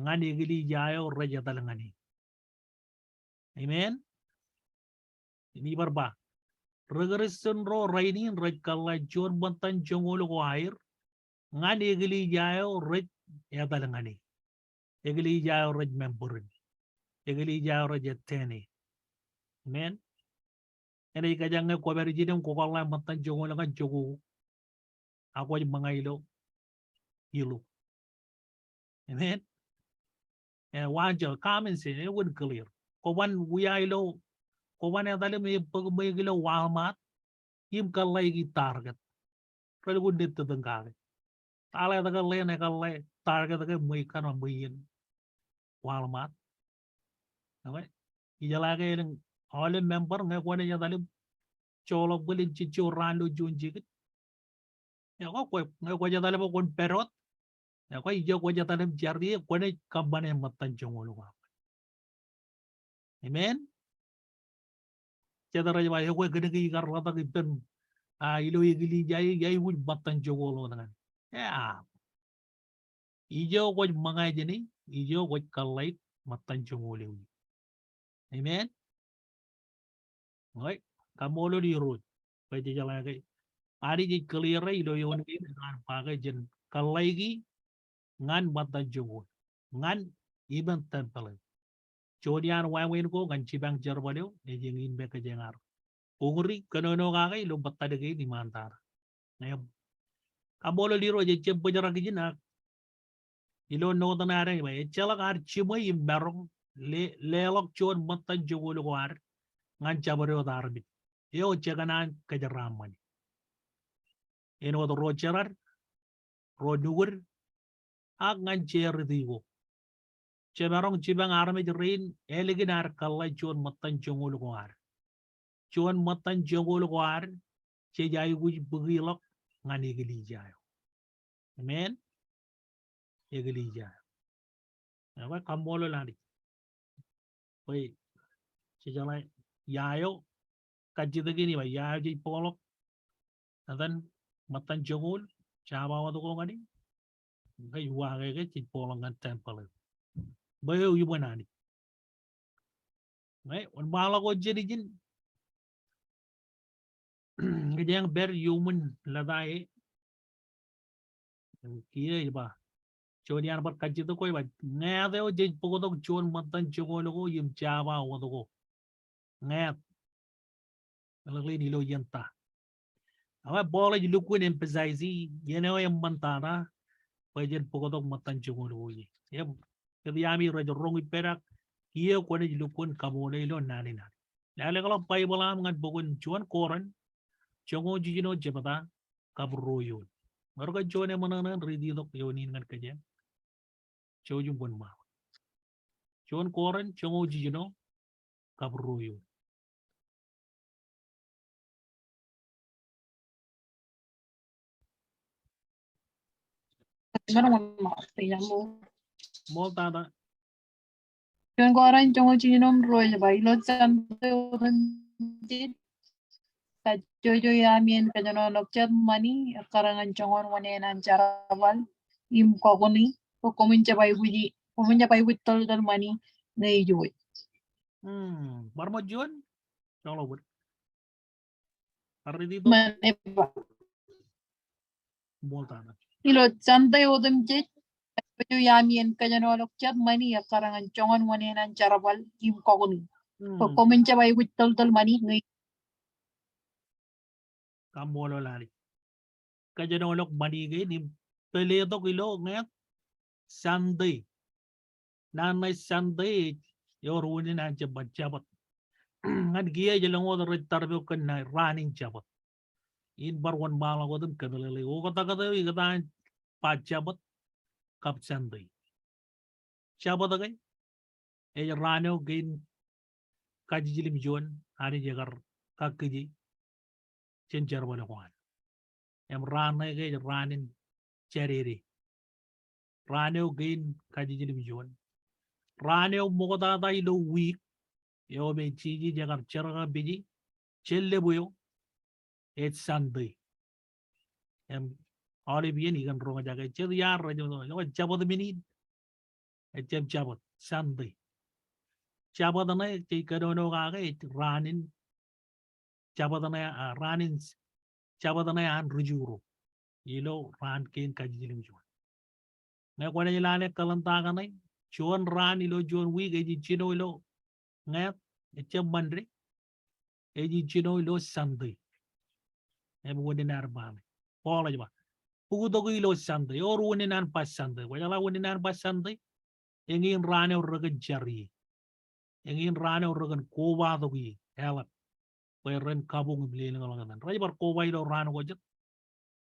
ñan eklejia eo rej etal ñan e. Amen. Im ij bar ba, ri Kristian ro rainin rej kōḷḷā juon ṃōttan joñoul ko aer ñan eklejia eo rej etal ñan e. Eklejia eo rej member in. Eklejia eo rej attend e. Amen. Enaaj kōjeañ ñe kwōpād ijin im kwō kōḷḷā ṃōttan joñoul ñan jokwe ko, ak kwōj ṃōñā ilo ilo. Amen. E, waanjo, common sense, e, wōn clear. Kwōban wia ilo, kwōban etal im ebōk ṃweiuk ilo Walmart, im kōḷḷāiki Target. Relukkuun lettōt in kake. Taḷa etke ḷeeṇ ekōḷḷā Target ke ṃweiuk kaṇ, ṃweiuk in Walmart. Okay. Ijeḷā ke elōñ aolep member ñe kwōnaaj etal im joḷọk bōlen jejjo raan ilo juon jekit. Ekwe, ñe kwōj etal bwe kwōn pād wōt, ekwe, ijo kwōj etal im jar ie, kwōnaaj kōṃṃane ṃōttan joñoul ko aṃ. Amen. Jet rej ba, ekwe, kōnke ikar ḷotak ippān, a, ilo eklejia eo, iaikuj ṃōttan joñoul wōt ñan e. Ea. Ijo kwōj ṃōñā jān e, ijo kwōj kōḷḷāik ṃōttan joñoul eo. Amen. Oi, kaṃṃoolol Irooj. Bwe jejeḷā ke Anij ej clear e ilo eoon kein, ear ba ke jen kōḷḷāiki ñan ṃōttan joñoul, ñan ippān tempel eo. Juon iaan wāween ko ñan jipañ jerbal eo, ej eñin me kōjeañ ar uñūri kōnono kake ilo ṃōttad kein iṃaan tata. Im kaṃṃoolol Irooj, ejjab bōjrak ijin ak ilo note in ad eñ ba, ejjeḷọk ad jiṃwe im maroñ le-, leḷọk juon ṃōttan joñoul ko ad ñan jabdewōt armej eo jekōṇaan kōjeraaṃṃani. Āinwōt ro jerad, ro nukud, ak ñan charity ko. Jemaroñ jipañ armej rein ālikin ad kōḷḷā juon ṃōttan joñoul ko ad. Juon ṃōttan joñoul ko ad jej aikuj bōkḷọk ñan eklejia eo. Amen. Eklejia eo. Ekwe, kaṃṃoolol Anij. Bwe jejeḷā ia eo kajjitōk in ej ba, ia eo jej bōkḷọk etan ṃōttan joñoul, jab awa wōt ko ñan e. Ñe ej uwaake ke jej bōkḷọk ñan tempel eo. Bwe eo iṃōn Anij. Ñe wōnṃaanḷọk wōt jān ijin, kōjeañ pād iuṃwin lōta e. Kiiō ej ba, juon iaan bar kajjitōk ko ej ba, ñāāt eo jej bōktok juon ṃōttan joñoul ko im jab awa wōt ko. Ñāāt. Eḷaññe ilo iien ta. Ak Paul ej lukkuun emphasize e, iien eo eṃṃan tata, bwe jen bōktok ṃōttan joñoul ko ie. Im, kōn iaami rej roñ ippād ak kiiō kwōnaaj lukkuun kaṃoole ilo naan in Anij. Lale ḷọk Baibōḷ aṃ ñan bok in juon Korint, joñoul jiljino jebta, kab ruo eoon. Ewōr ke juon eṃōṇōṇō in riiti tok eoon in ñan kōjeañ? Jouj im kwōn ṃae. Juon Korint, joñoul jiljino, kab ruo eoon. Ṃool tata. Juon Korint joñoul jiljino im ruo ej ba, ilo Sunday otemjej, kajjojo iaami en kōjenolọk jet ṃani ekkar ñan joñoul wōṇāān an jerbal im kọkoṇi, bwe koṃwin jab aikuji, koṃwin jab aikuj tōltōl ṃani ñe ijo e. Hmm, bar ṃōk juon? Joḷọk bōd. Bar riiti tok. Ṃane ba. Ṃool tata. Ilo Sunday otemjej, kajjojo iaami en kōjenolọk jet ṃani ekkar ñan joñoul wōṇāān an jerbal im kọkoṇi. Hmm. Bwe koṃwin jab aikuj tōltōl ṃani ñe. Kaṃṃoolol Anij. Kōjenolọk ṃani kein im pāletok ilo ñāāt Sunday. Naan ṇe Sunday ej ewōr unin an jab ba Jabōt. Ñan kiiō ej lōñ wōt rej tarpe kōn naan raan in Jabōt. in bar wōnṃaanḷọk wōt im kōmeḷeḷe oktak eo ikōtaan ba Jabōt kab Sunday. Jabōt ke ej raan eo kein kajiljilimjuon Anij ekar kakkije jān jerbal ko an. Im raan ṇe ke ej raan in jadede. Raan eo kein kajiljilimjuon. Raan eo ṃoktata ilo wiik eo me Jisōs ekar jerkakpeje jān lōb eo ej Sunday. Im aolep iien ikōn roñjake jet iar rej, eo Jabōt men in. Ejjab Jabōt, Sunday. Jabōt ṇe jej kōnono kake ej raan in Jabōt ṇe, a, raan in Jabōt ṇe an ri-Ju ro ilo raan kein kajiljilimjuon. Ñe kwōnaaj lale calendar kaṇe, juon raan ilo juon wiik ej jino ilo ñāāt, ejjab Monday, ej jino ilo Sunday. Im unin an ba ṇe, Paul ej ba, bōktok ilo Sunday, ewōr unin an ba Sunday. Kwōjeḷā unin an ba Sunday? Eñin raan eo rekōn jar ie. Eñin raan eo rekōn kobatok ie eḷap bwe ren kabuñ im lelōñḷọk etan. Rej bar koba ilo raan ko jet.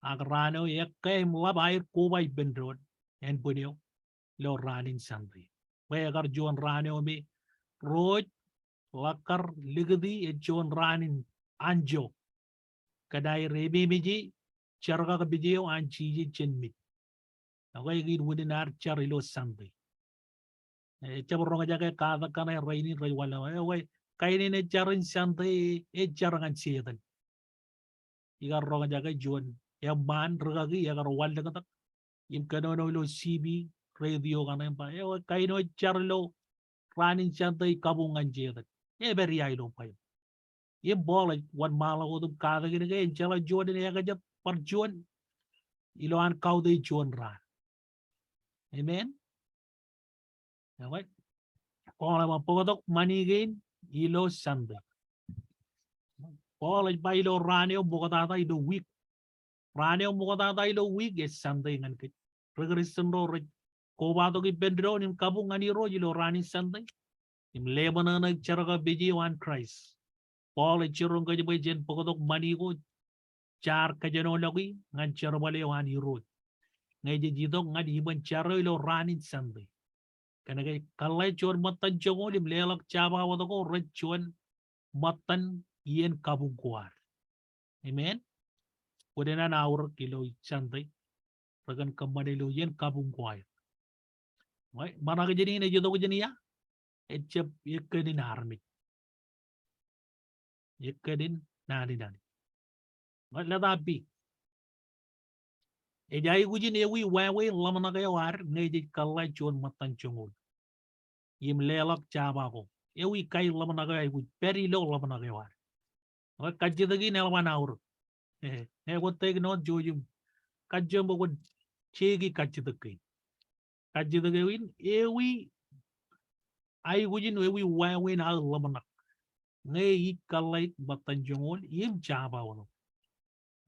Ak raan eo ekkā im ḷap aer koba ippān doon ānbwin eo ilo raan in Sunday. Bwe ekar juon raan eo me ro ej ḷọk kar likūti ej juon raan in anjọ. Kōn aer ememeje jerkakpeje eo an Jisōs jān mej. Ekwe, eñin unin ad jar ilo Sunday. Ejjab roñjake katak kaṇe rainin rej wanlaḷ. Ekwe, kain in jar in Sunday ej jar ñan Setan. Ikar roñjake juon eṃṃaan rikaki ekar wanlōñtak im kōnono ilo C B radio kaṇe im ba, ekwe, kain eo ej jar ilo raan in Sunday kabuñ ñan Setan. Epād ia ilo Baibōḷ? Im Paul ej wōnṃaanḷọk wōt im katakin ke en jeḷā juon in ekajet bar juon ilo an kautiej juon raan. Amen. Ekwe, Paul ej ba bōktok ṃani kein ilo Sunday. Paul ej ba ilo raan eo ṃoktata ilo wiik. Raan eo ṃoktata ilo wiik ej Sunday ñan kōj. Ri Kristian ro rej kobatok ippān doon im kabuñ ñan Irooj ilo raan in Sunday im leṃōṇōṇōik jerkakpeje eo an Kraist. Paul ej jiroñ kōj bwe jen bōktok ṃani ko jaar kōjenolọki ñan jerbal eo an Irooj ñe jej itok ñan iṃōn jar eo ilo raan in Sunday. Kōnke kōḷḷā juon ṃōttan joñoul im leḷọk jabawōt ko rej juon ṃōttan iien kabuñ ko ad. Amen. Unin an aorōk ilo Sunday rekōn kōṃṃane ilo iien kabuñ ko aer. Ṃōṇak jān in ej itok jān ia? Ejjab ekkōn in armej. Ekkōn in naan in Anij. Ṃōṇak leta B. Ej aikuj in ewi wāween ḷōmṇak eo ad ñe jej kōḷḷā juon ṃōttan joñoul im leḷọk jaba ko. Ewi kain ḷōmṇak eo aikuj pād ilo ḷōmṇak eo ad. Ekwe, kajjitōk in eḷap an aorōk. Ñe kwōj take note, jouj im kajjioñ bwe kwōn jeiki kajjitōk kein. Kajjitōk eo in, ewi aikuj in ewi wāween aō ḷōmṇak ñe ij kōḷḷā ṃōttan joñoul im jabawōt.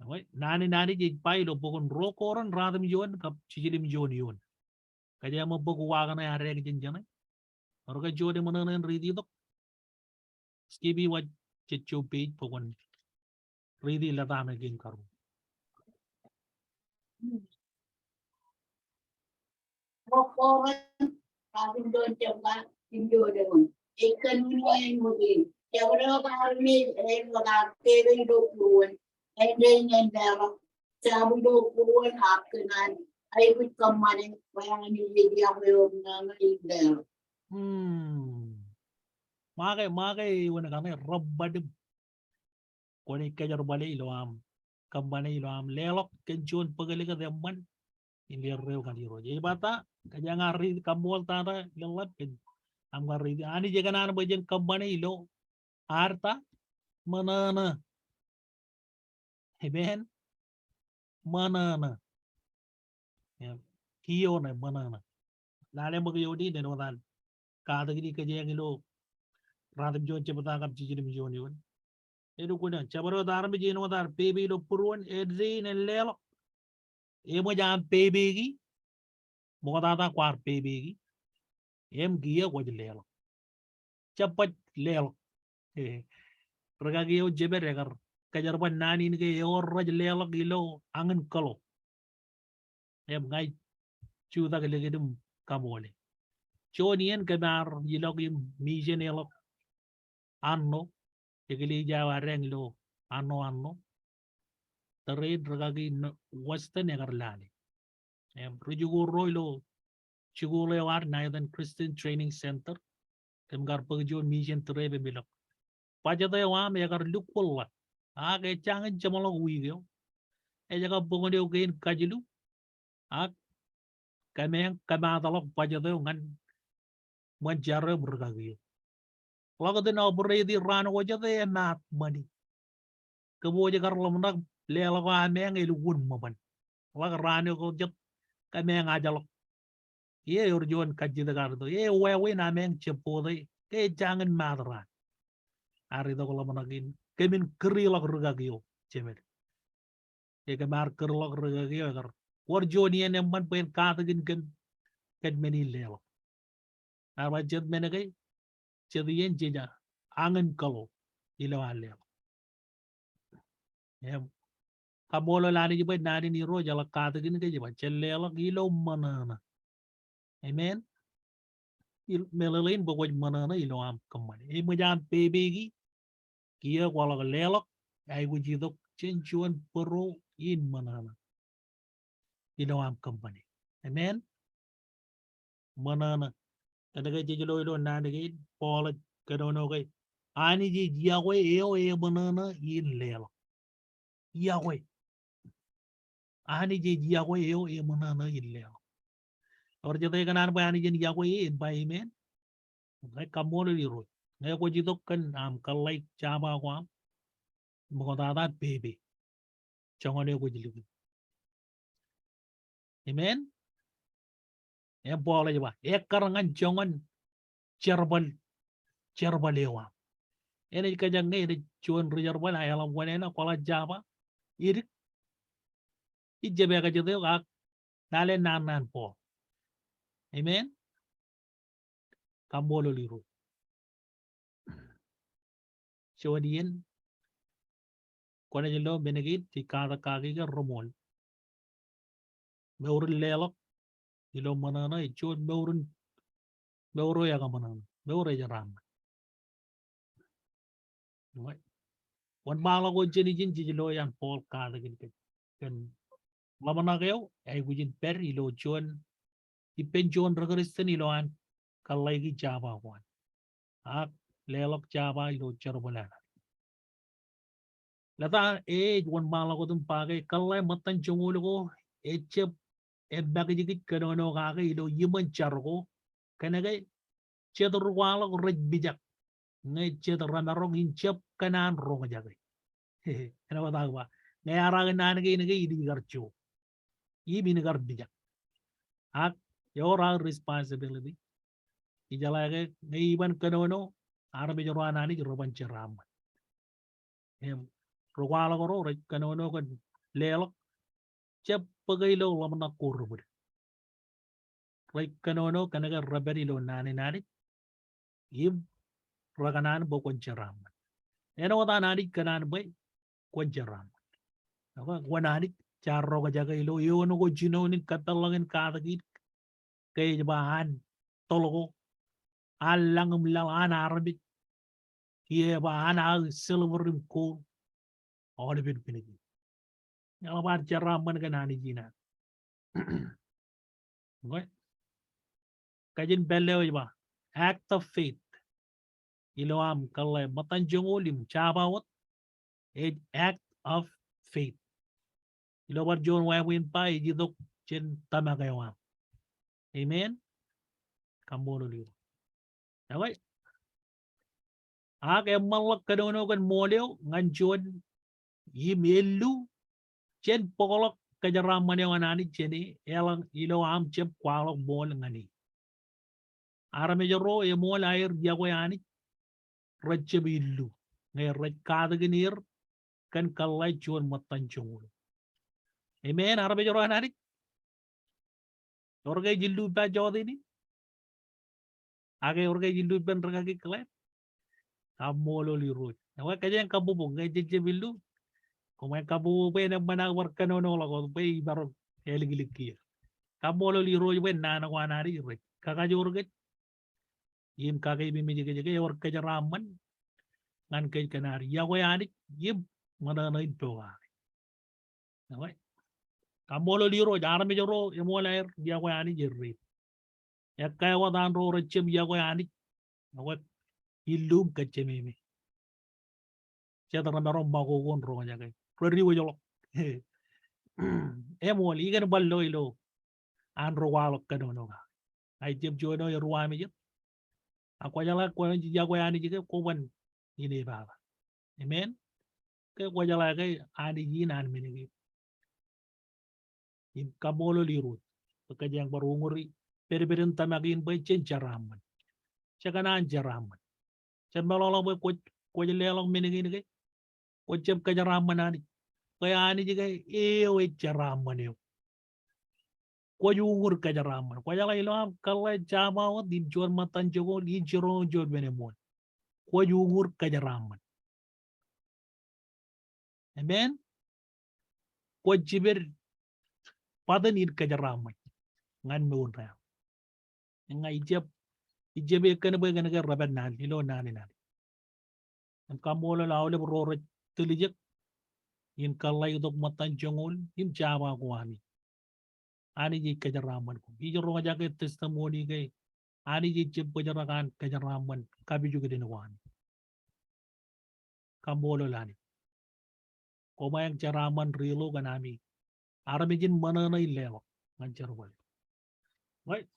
Ekwe, naan in Anij ej ba ilo bok in Ruo Korint ratimjuon kab jiljilimjuon eoon. Kōjeañ ṃōk bok uwaak ṇe ad ekjān jeṇe. Ewōr ke juon eṃōṇōṇō en riiti tok? Skippy, waj jejjo page bwe kwōn riiti leta ṇe kein karuo. Ruo Korint ratimjuon jebta, jiljilimjuon eoon. Ej kōn unin ṃōk in, jabdewōt armej ej wōt ad pepe ilo būruon, āindein en leḷọk jab ilo būruon ak kōn an aikuj kōṃṃane bwe Anij ej iọkwe eo ṃōṇōṇō in leḷọk. Hmm. Make, make eoon kaṇe, rej ba im kwōnaaj kōjerbale ilo aṃ kōṃṃane, ilo aṃ leḷọk kōn juon bōklōkōt eṃṃan in erreo ñan Irooj. Ej ba ta? Kōjeañ riiti, kaṃṃooltata ḷōḷḷap kōn aṃ kar riiti. Anij ekōṇaan bwe jen kōṃṃane ilo ad ta? Ṃōṇōṇō. Amen. Ṃōṇōṇō. Im kiiō ṇe, ṃōṇōṇō. Lale ṃōk eoon in, āinwōt an katakin kōjeañ ilo ratimjuon jebta kab jiljilimjuon eoon. Elukkuun, jabdewōt armej āinwōt ad pepe ilo būruon, āindein en leḷọk. Eṃōj aṃ pepeiki, ṃoktata kwaar pepeiki, im kiiō kwōj leḷọk. Jab baj leḷọk. Rikaki eo jeped ekar kōjerbal naan in ke ewōr rej leḷọk ilo añin kōḷo. Im ña ij jutak likūt im kaṃoole. Juon iien kōm ar ilọk im mission e ḷọk Arno, eklejia eo ad eñ ilo Arno, Arno. Tōre in rūkaki Western ekar lale. Im ri jikuuḷ ro ilo jikuuḷ eo ad Nathan Christian Training Center. Im kar bōk juon mission trip im ilọk. Bajjat eo aṃ ekar lukkuun ḷọk. Ak ejjañin jeṃḷọk wiik eo. Ej kab boñōn eo kein kajilu. Ak kōmeañ kōmaatḷọk bajjat eo ñan ṃōn jar eo im rūkaki eo. Ḷak iten operate raan ko jet e emaat ṃani. Kōpooje kar ḷōmṇak leḷọk ameañ elukkuun ṃōṃan. Ḷak raan ko jet kōmeañ ajḷọk. Ie ewōr juon kajjitōk ad itok. Ie wāween ameañ jebbote. Ke ejjañin maat raan. Ad itok ḷōmṇak in. Kōmin kūrḷọk rūkaki eo. Jemed. Ekōm ar kūrḷọk rūkaki eo ekar wōr juon iien eṃṃan bwe en katakin kōm kōn men in leḷọk. Ak ba jet men ke, jet iien jej añin kōḷo ilo an leḷọk. Im kaṃṃoolol Anij bwe naan in Irooj eḷak katakin kōj ba jen leḷọk ilo ṃōṇōṇō. Amen. Meḷeḷein bwe kwōj ṃōṇōṇō ilo aṃ kōṃṃane. Eṃōj aṃ pepe kiiō kwaḷọk leḷọk, aikuj itok jān juon bōro in ṃōṇōṇō ilo aṃ kōṃṃane. Amen. Ṃōṇōṇō. Kōnke jej lo ilo naan kein, Paul ej kōnono ke Anij ej iọkwe eo eṃōṇōṇō in leḷọk. Iọkwe. Anij ej iọkwe eo eṃōṇōṇō in leḷọk. Ewōr jete kōṇaan bwe Anij en iọkwe e, en ba amen. Ñe kaṃṃoolol Irooj. Ñe kwōj itok kōn aṃ kōḷḷāik jaba ko aṃ, ṃoktata pepe. Joñan eo kwōj likūt. Amen. Im Paul ej ba, ekkar ñan joñan jerbal, jerbal eo aṃ. Enaaj kōjaññe enaaj juon ri jerbal a eḷap wanāān, kwōḷak jaba, idik. Ij jab ekajete eok ak lale naan ṇe an Paul. Amen. Kaṃṃoolol Irooj. Juon iien, kwōnaaj lo men kein jej katak kaki ke reṃool. Mour in leḷọk ilo ṃōṇōṇō ej juon mour in, mour eo ekaṃōṇōṇō, mour eo jeraaṃṃan. Wōnṃaanḷọk ko jān ijin jej lo iaan Paul katakin kōj kōn ḷōmṇak eo aikuj in pād ilo juon, ippān juon ri Kristian ilo an kōḷḷāiki jaba ko an. Ak leḷọk jaba ilo jerbal an. Lōta ej wōnṃaanḷọk wōt im ba ke kōḷḷā ṃōttan joñoul ko ejjab emakijkij kōnono kake ilo iṃōn jar ko, kōnke jet ri kwaḷọk rej mijak. Ñe jet remaroñ in jab kōṇaan roñjake. Āinwōt aō ba, ñe ear aō naan kein ke in ikar jo. Im in ikar mijak. Ak ewōr aō responsibility. Ijeḷā ke ñe iban kōnono, armej ro an Anij reban jeraaṃṃan. Im ri kwaḷọk ro rej kōnono kōn leḷọk, jab bōke ilo ḷōmṇak ko rebōd. Rej kōnono kōnke repād ilo naan in Anij. Im rekōṇaan bwe kwōn jeraaṃṃan. Āinwōt an Anij kōṇaan bwe kwōn jeraaṃṃan. Ak kwōn Anij jaar roñjake ilo eoon ko jinoin in kapeḷḷọk in katakin. Ke ej ba an toḷ ko, an lañ im laḷ, an armej. Kiiō ej ba an aō silver im gold. Aolepen men kein. Eḷap ad jeraaṃṃan kōn Anij in ad. Okay. Kajin pālle eo ej ba, act of faith. Ilo aṃ kōḷḷā ṃōttan joñoul im jaba wōt, ej act of faith. Ilo bar juon wāween ba ej itok jān tōmak eo aṃ. Amen. Kaṃṃoolol Irooj. Ak eṃṃanḷọk kōnono kōn ṃool eo ñan juon im illu jān bōkḷọk kōjeraaṃṃan eo an Anij jān e, eḷaññe ilo aṃ jab kwaḷọk ṃool ñan e. Armej ro eṃool aer iọkwe Anij, rej jab illu ñe rej katakin er kōn kōḷḷā juon ṃōttan joñoul. Amen, armej ro an Anij. Ewōr ke ej illu ippa jọteen in? Ak ewōr ke ej illu ippān rikaki Glenn? Kaṃṃoolol Irooj. Ekwe kōjeañ kabbokbok ñe jej jab illu. Koṃij kabubu bwe en eṃṃan aō bar kōnono ḷọk wōt bwe imaroñ āliklik kiiō. Kaṃṃoolol Irooj bwe naan ko an Anij rej kakajoor kōj im kakeipeemej kōj ke ewōr kōjeraaṃṃan ñan kōj kōn ad iọkwe Anij im ṃōṇōṇō in pokake. Ewe, kaṃṃoolol Irooj, armej ro eṃool aer iọkwe Anij errein. Ekkā wōt an ro rej jab iọkwe Anij, ewe, illu im kōjjememe. Jet remaroñ ṃakoko in roñjake. Rej diwōjḷọk. Eṃool, ikōn bar lo ilo an ro kwaḷọk kōnono kake. Ak ijab juon eo eruwamejet. Ak kwōjeḷā kwōnaaj iọkwe Anij ke kwōban inepata. Amen. Ke kwōjeḷā ke Anij in an men kein. Im kaṃṃoolol Irooj bwe kōjeañ bar uñūri pedped in tōmak in bwe jen jeraaṃṃan. Jekōṇaan jeraaṃṃan. Jab meḷọkḷọk bwe kwōj, kwōj leḷọk men kein ke kwōj jab kōjeraaṃṃan Anij. Bwe Anij ke eo ej jeraaṃṃan eo. Kwōj uñūr kōjeraaṃṃan. Kwōjeḷā ilo aṃ kōḷḷā jabawōt im juon ṃōttan joñoul in jiroñ juon men eṃool. Kwōj uñūr kōjeraaṃṃan. Amen. Kwōj jibed button in kōjeraaṃṃan ñan mour eo aṃ. Ña ijab, ijab ekkōn bwe kōn ke rej pād naan ilo naan in Anij. Im kaṃṃoolol aolep ro rej tiljek in kōḷḷā itok ṃōttan joñoul im jabawōt ko ami. Anij ej kōjeraaṃṃan koṃ. Ij roñjake testimony ke Anij ej jab bōjrak an kōjeraaṃṃan kapijukden ko ami. Kaṃṃoolol Anij. Koṃeañ jeraaṃṃan ri ḷo kōn ami armej in ṃōṇōṇō in leḷọk ñan jerbal. Right.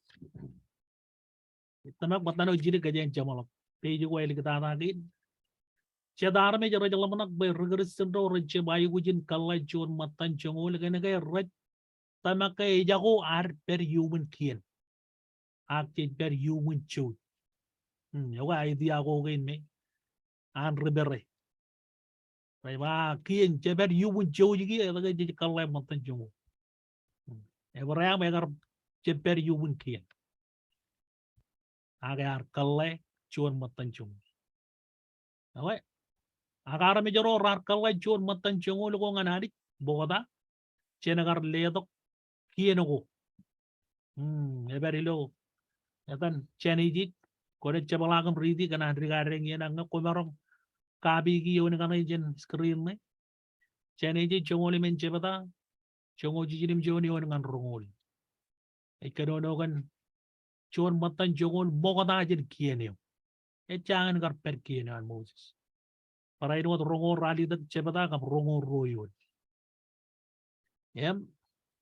Tōmak ṃōttan eo jidik kōjeañ jeṃḷọk. Page ko āliktata kein. Jet armej rej ḷōmṇak bwe ri Kristian ro rej jab aikuj in kōḷḷā juon ṃōttan joñoul kōn ke rej tōmak ke ejako ad pād iuṃwin kien. Ak jej pād iuṃwin jouj. Hmm, ekwe idea ko kein me an ri Ippañ. Rej ba kien, jej pād iuṃwin jouj kiiō, etke jej kōḷḷā ṃōttan joñoul. Hmm. Ebream ekar jab pād iuṃwin kien. Ak ear kōḷḷā juon ṃōttan joñoul. Ewe, ak armej ro raar kōḷḷā juon ṃōttan joñoul ko ñan Anij, bōkta, jen kar letok kien ko. Hmm, epād ilo etan Genesis, kwōnaaj jepḷaak im riiti kōn an dik ad eñin ak ñe kwōmaroñ copy kiiō eoon kaṇe jān screen ṇe. Genesis joñoul emān jebta, joñoul jiljino im juon eoon ñan roñoul. Ej kōnono kōn juon ṃōttan joñoul ṃokta jān kien eo. Ejjañin kar pād kien eo an Moses. Barāinwōt roñoul ralitōk jebta kab roñoul ruo eoon. Im,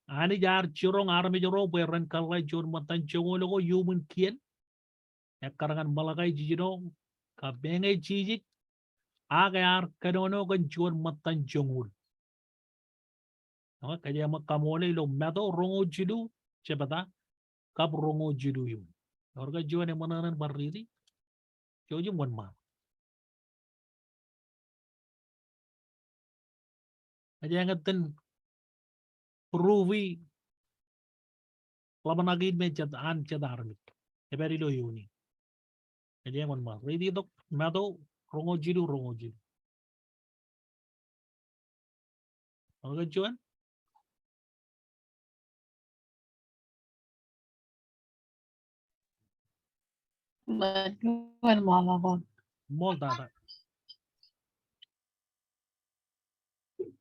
Anij ear jiroñ armej ro bwe ren kōḷḷā juon ṃōttan joñoul ko iuṃwin kien. Ekkar ñan Malakai jiljino, kab meñe Jisōs, ak ear kōnono kōn juon ṃōttan joñoul. Ewe, kōjeañ ṃōk kaṃoole ilo Matu roñoul jilu jebta kab roñoul jilu eoon. Ewōr ke juon eṃōṇōṇō in bar riiti? Jouj im wōnṃaanḷọk. Kōjeañ itōn prove ḷōmṇak in me jet an jet armej. Epād ilo eoon in. Kōjeañ wōnṃaanḷọk. Riiti tok Matu roñoul jilu, roñoul jilu. Ewōr ke juon? Ṃool tata.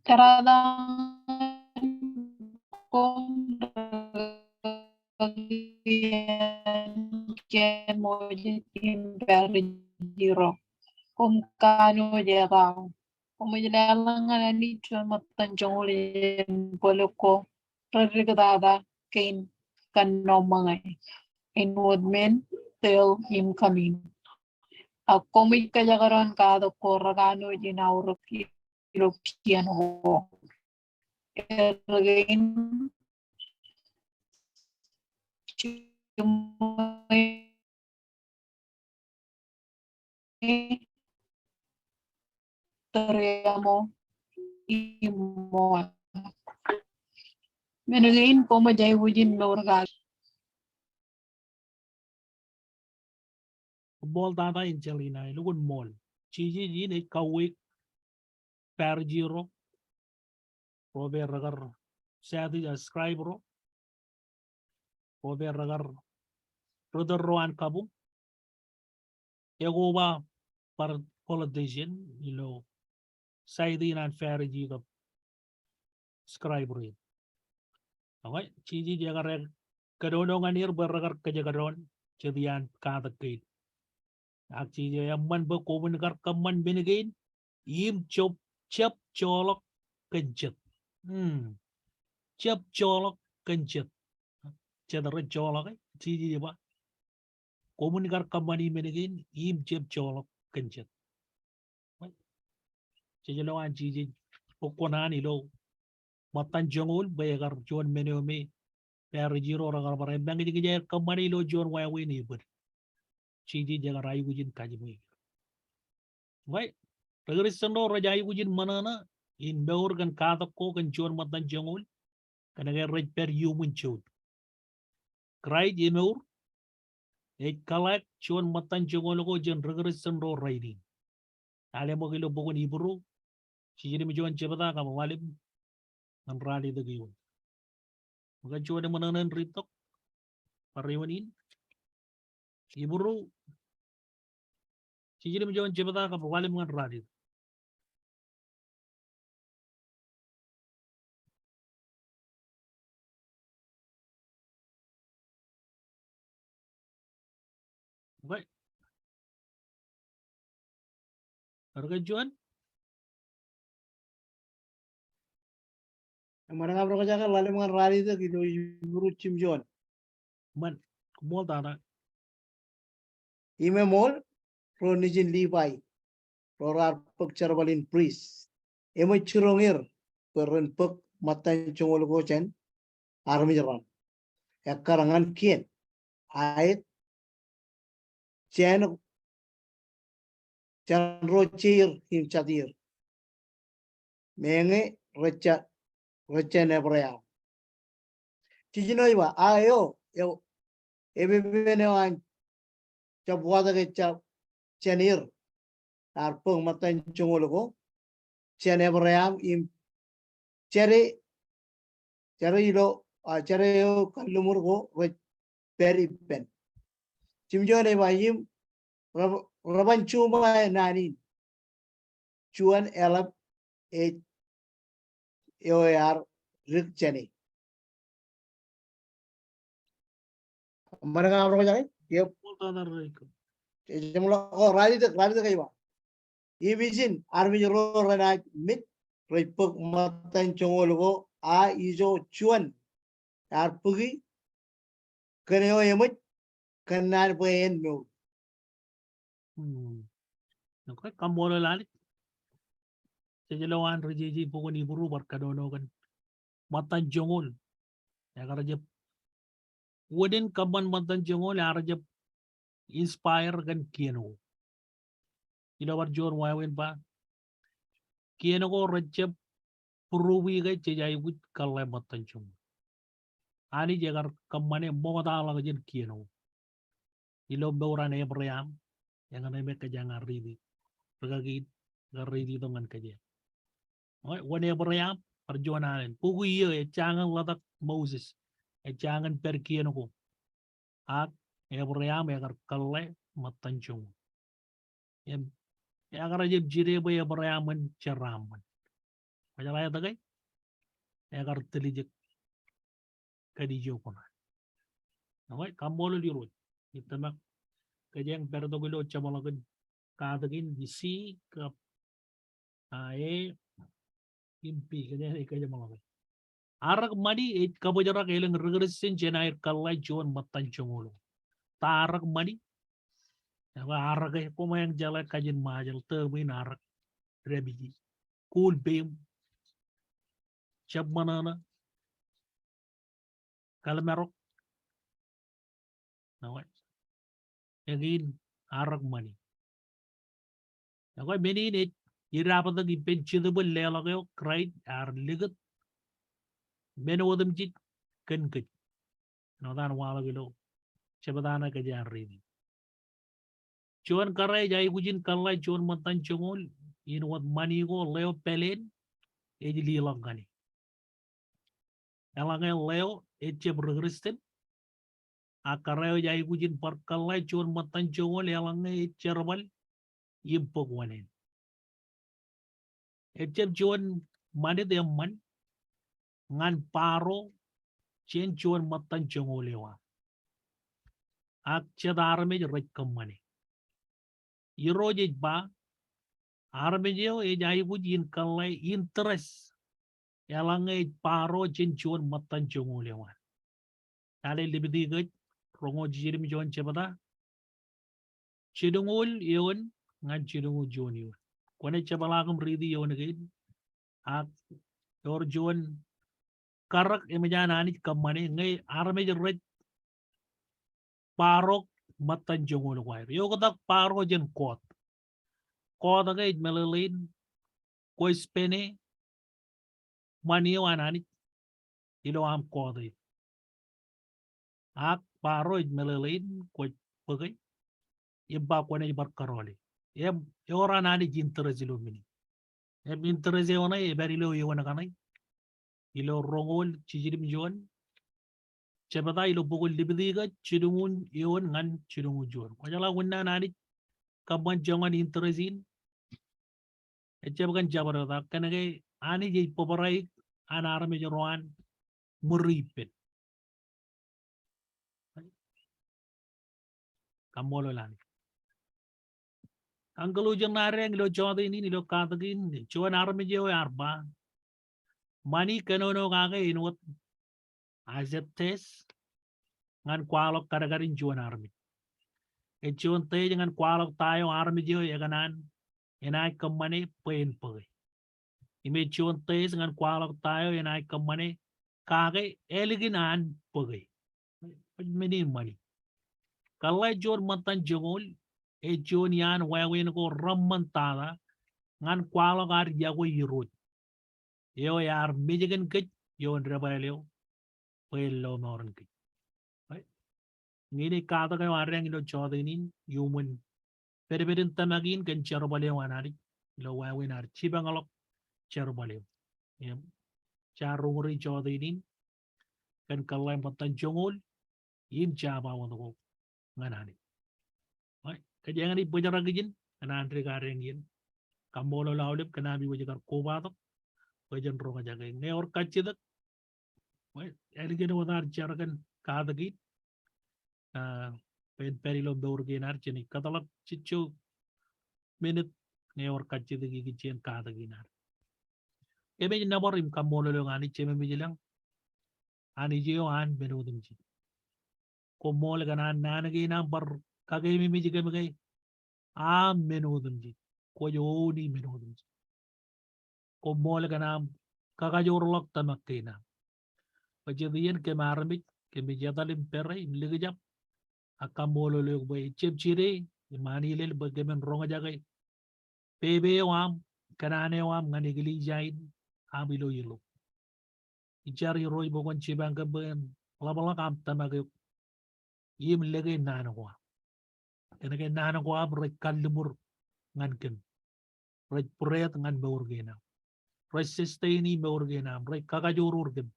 Kōrā ta koṃ ri kien Moses im pād jiroñ. Koṃ kanooj etaṃ. Koṃij leḷọk ñan Anij juon ṃōttan joñoul jān bōlōk ko reddik tata kein kōn ṇo ṃōñā. Āinwōt men, tōl im kamin. Ak koṃij kōjekdọọn katak ko rekanooj in aorōk ilo kien ko. Erkein, jiṃwe, tōre eo ṃool im ṃool. Men kein koṃij aikuj in mour kake. Ṃool tata Angelina, elukkuun ṃool. Jisōs in ej kauweik pād jiroñ. ro pād rekar, sātij, a, scribe ro, ro pād rekar, ri tōl ro an kabuñ. Ekwe ba bar politician ilo side in an Farisi kab scribe rein. Okay, Jisōs ekar kōnono ñan er bwe rekar kōjekdọọn jet iaan katak kein. Ak Jisōs eṃṃan bwe koṃwin kar kōṃṃan men kein im jab, jab joḷọk kōn jet. Hmm. Jab joḷọk kōn jet. Jet rej joḷọk, e, Jisōs ej ba, koṃwin kar kōṃṃani men kein im jab joḷọk kōn jet. Jej lo an Jisōs bōk kuṇaan ilo ṃōttan joñoul bwe ekar juon men eo me Farisi ro rekar bar eṃṃakūt ke ej aer kōṃṃane ilo juon wāween ebōd. Jisōs ekar aikuj in kajiṃwe. Wāween, ri Kūrjin ro rej aikuj in ṃōṇōṇō in mour kōn katak ko kōn juon ṃōttan joñoul kōnke rej pād iuṃwin joul. Kraist emour ej kōḷḷāik juon ṃōttan joñoul ko jān ri Kūrjin ro rainin. Lale ṃōk ilo bok in Hibru, jiljino im juon jebta kab ḷalem ñan ralitōk eoon. Ṃōk juon eṃōṇōṇō in riit tok bar eoon in. Hibru, jiljino im juon jebta kab ḷalem ñan ralitōk. Okay. Bar kōn juon? Eṃṃan, ña bar kōjak ḷalem ñan ralitōk ilo Hibru jimjuon. Eṃṃan, koṃṃool tata. Im eṃool, ro nejin Livai, ro raar bōk jerbal in prist, eṃōj jiroñ er bwe ren bōk ṃōttan joñoul ko jān armej raṇ ekkar ñan kien, aet jān, jān ro jeir im jatier, meñe rej ja, rej jān Ebream. Jiljino ej ba, a eo, eo, epepen eo an jab watōk e jab jān er, raar bōk ṃōttan joñoul ko jān Ebream im jere, jere ilo, a, jere eo kalliṃur ko rej pād ippān. Jimjuon ej ba im re, reban juṃae naan in juon eḷap ej eo ear dik jāne. Eṃṃan, ña bar kōjak e? Yep. Ej jeṃḷọk, o, ralitōk, ralitōk ej ba, im ijin armej ro renaaj mej rej bōk ṃōttan joñoul ko, a ijo juon ear bōki kōn eo eṃōj kōnnaan bwe en mour. Hmm. Okay, kaṃṃoolol Alik. Jej lo an ri jeje bok in Hibru bar kōnono kōn ṃōttan joñoul. Ekar jab, wōt in kōṃṃan ṃōttan joñoul ear jab inspire kōn kien ko. Ilo bar juon wāween ba, kien ko rej jab prove ke jej aikuj kōḷḷā ṃōttan joñoul. Anij ekar kōṃṃane ṃoktaḷọk jān kien ko. Ilo mour an Ebream, eñṇe me kōjeañ ar riiti, rūkaki in, ekar riiti tok ñan kōjeañ. Okay, wōn Ebream, bar juon alen. Bukwi eo, ejjañin ḷotak Moses, ejjañin pād kien ko. Ak Ebream ekar kōḷḷā ṃōttan joñoul. Im, ekar jab jide bwe Ebream en jeraaṃṃan. Kwōjeḷā etke? Ekar tiljek kōn ijo kuṇaan. Okay, kaṃṃoolol Irooj. Ij tōmak kōjeañ pād tok ilo jeṃḷọkin katak in, ij C kab, a, A im B, kōjeañ ej kōjeṃḷọk. Arrak ṃani ej kabōjrak elōñ ri Kūrjin jān aer kōḷḷā juon ṃōttan joñoul. Ta arrak ṃani? Ekwe arrak e, koṃeañ jeḷā kajin Ṃajeḷ, term in arrak. Dāpiji, kuul peim, jab ṃōṇōṇō, kōḷmānḷọk. Ekwe, eñin arrak ṃani. Ekwe, men in ej, ej dāptōk ippān Jetōbōl leḷọk eo Kraist ear likūt men otemjej kōn kōj. Āinwōt an waḷọk ilo jebta ṇe kōjeañ riiti. Juon kōrā ej aikuj in kōḷḷā juon ṃōttan joñoul, āinwōt ṃani ko ḷeo pāleen ej leḷọk ñan e. eḷaññe ḷeo ejjab ri-Kristian, ak kōrā eo ej aikuj in bar kōḷḷā juon ṃōttan joñoul eḷaññe ej jerbal im bōk wōṇāān. Ejjab juon ṃanit eṃṃan ñan baro jān juon ṃōttan joñoul eo aṃ. Ak jet armej rej kōṃṃane. Irooj ej ba, armej eo ej aikuj in kōḷḷā interest eḷaññe ej baro jān juon ṃōttan joñoul eo an. Lale Libdi kōj, roñoul jiljilimjuon jebta, jilñuul eoon ñan jilñuul juon eoon. Kwōnaaj jepḷaak im riiti eoon kein. Ak ewōr juon karōk eṃōj an Anij kōṃṃane ñe armej rej baro ṃōttan joñoul ko aer. Eoktak baro jān kọọt. Kọọt ke ej meḷeḷein kwōj pād ṃani eo an Anij ilo aṃ kọọt e. Ak baro ej meḷeḷein kwōj bōke im ba kwōnaaj bar kōrọọle. Im ewōr an Anij interest ilo men in. Im interest eo ṇe ej pād ilo eoon kaṇe. Ilo roñoul jiljilimjuon jebta ilo bok in Libdi kōj, jilñuul eoon ñan jilñuul juon. Kwōjeḷā unin an Anij kōṃṃan joñan interest in? Ejjab kōn jabdewōt, ak kōnke Anij ej bōbrae an armej ro an ṃuri ippān. Kaṃṃoolol Anij. Conclusion ṇe ad eañ ilo jọteen in, ilo katak in, juon armej eo ear ba, ṃani kōnono kake āinwōt as a test ñan kwaḷọk kadkadin juon armej. Ej juon test ñan kwaḷọk ta eo armej eo ekōṇaan enaaj kōṃṃane bwe en bōke. Im ej juon test ñan kwaḷọk ta eo enaaj kōṃṃane kake ālikin an bōke. Men in ṃani. Kōḷḷā juon ṃōttan joñoul ej juon iaan wāween ko reṃṃan tata ñan kwaḷọk ad yokwe Irooj eo ear mejkān kōj ioon debwāāl eo bwe en lọmọọren kōj. Right? Ñe ej katak eo ad eañ ilo jọteen in, iuṃwin pedped in tōmak in kōn jerbal eo an Anij ilo wāween ad jipañḷọk jerbal eo. Im jaar uñūri jọteen in kōn kōḷḷā ṃōttan joñoul im jabawōt ko ñan Anij. Right? Kōjeañ naaj bōjrak ijin ñan an dik ad eañ iien. Kaṃṃoolol aolep kōn ami wōj kar kobatok bwe jen roñjake. Ñe ewōr kajjitōk, right, ālikin wōt ad jar kōn katak in, ah, bwe en pād ilo mour kein ad, jenaaj kōtḷọk jejjo minit ñe ewōr kajjitōk ikijjien katak in ad. Kōmij nōbar im kaṃṃoolol eok Anij Jemem ilañ. Anij eo an men otemjej. Koṃṃool kōn an naan kein aṃ bar kakeememej kōm ke aṃ men otemjej. Kwōj ooni men otemjej. Koṃṃool kōn aṃ kakajoorḷọk tōmak kein aṃ. Bwe jet iien kōm armej, kōmij etal im pere im likjab, ak kaṃṃoolol eok bwe ejjab jide im anilel bwe kōmin roñjake pepe eo aṃ kōn naan eo aṃ ñan eklejia in aṃ ilo Irooj. Ij jar Irooj bwe kwōn jipañ kōm bwe en ḷapḷọk aṃ tōmak eok im lōke naan ko aṃ. Kōnke naan ko aṃ rej kalliṃur ñan kōm. Rej būreet ñan mour kein aṃ. Rej sustain-i mour kein aṃ. Rej kakajoor kōm.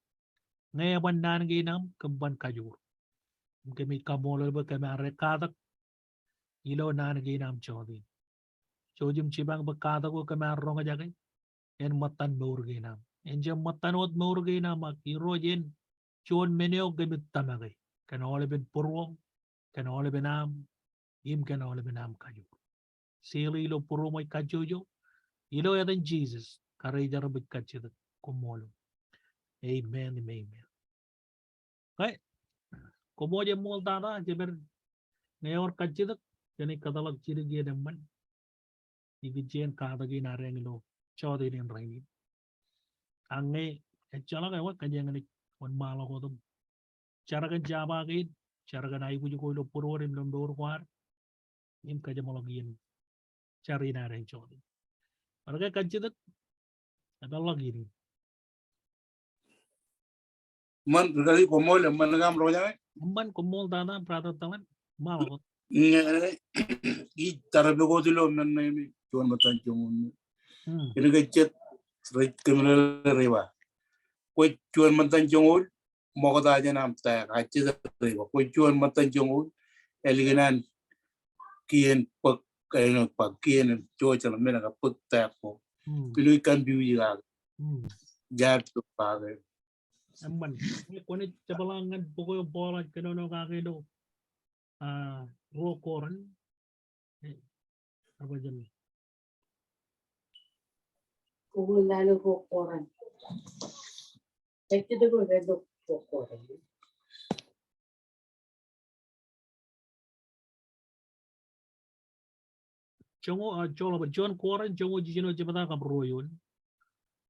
Ñe eban naan kein aṃ, kōm ban kajoor. Im kōmij kaṃṃoolol bwe kōm ar katak ilo naan kein aṃ jọteen. Jouj im jipañ bwe katak ko kōm ar roñjake en ṃōttan mour kein aṃ. En jab ṃōttan wōt mour kein aṃ, ak Irooj en juon men eo kōmij tōmake kōn aolepen būruōṃ, kōn aolepen aṃ, im kōn aolepen aṃ kajoor. Sale ilo būruōṃ eo kajjojo, ilo etan Jisōs, kar ej Irooj im kajjitōk. Koṃṃool. Amen im amen. Ke, koṃṃool, eṃṃool tata, jepād ñe ewōr kajjitōk, jenaaj kōtḷọk jidik iien eṃṃan ikijjien katak in ad eañ ilo jọteen in rainin. Ak ñe ejjeḷọk, ewa, kōjeañ naaj wōnṃaanḷọk wōt im jar kōn jabdewōt kein, jar kōn aikuj ko ilo būruod im ilo mour ko ad, im kajeṃḷọk iien jar in ad eañ jọteen. Bar ke kajjitōk, epeḷḷọk iien in. Eṃṃan, Rikali, koṃṃool, eṃṃan kōn aṃ roñjake. Eṃṃan, koṃṃool tata, Brother Talan. Ṃaḷọk wōt. Ñe, ij tōre pukot ilo men ṇe im juon ṃōttan joñoul. Hmm. Kōnke jet rej kōmeḷeḷe rej ba, kwōj juon ṃōttan joñoul, ṃokta jān aṃ taek, a jete rej ba. Kwōj juon ṃōttan joñoul, ālikin an kien bōk, āinwōt ba kien joñoul men eo bōk taek ko. Hmm. Ilo i confuse kake. Hmm. Jaar tok kake. Eṃṃan. Kwōnaaj jepḷaak ñan bok eo Paul ej kōnono kake ilo, ah, ruo Korint. Eh, arba jān. Kōkō lale ruo Korint. Ej jete ko lale ruo Korint. Joñoul, ah, joḷọk bwe juon Korint joñoul jiljino jebta kab ruo eoon.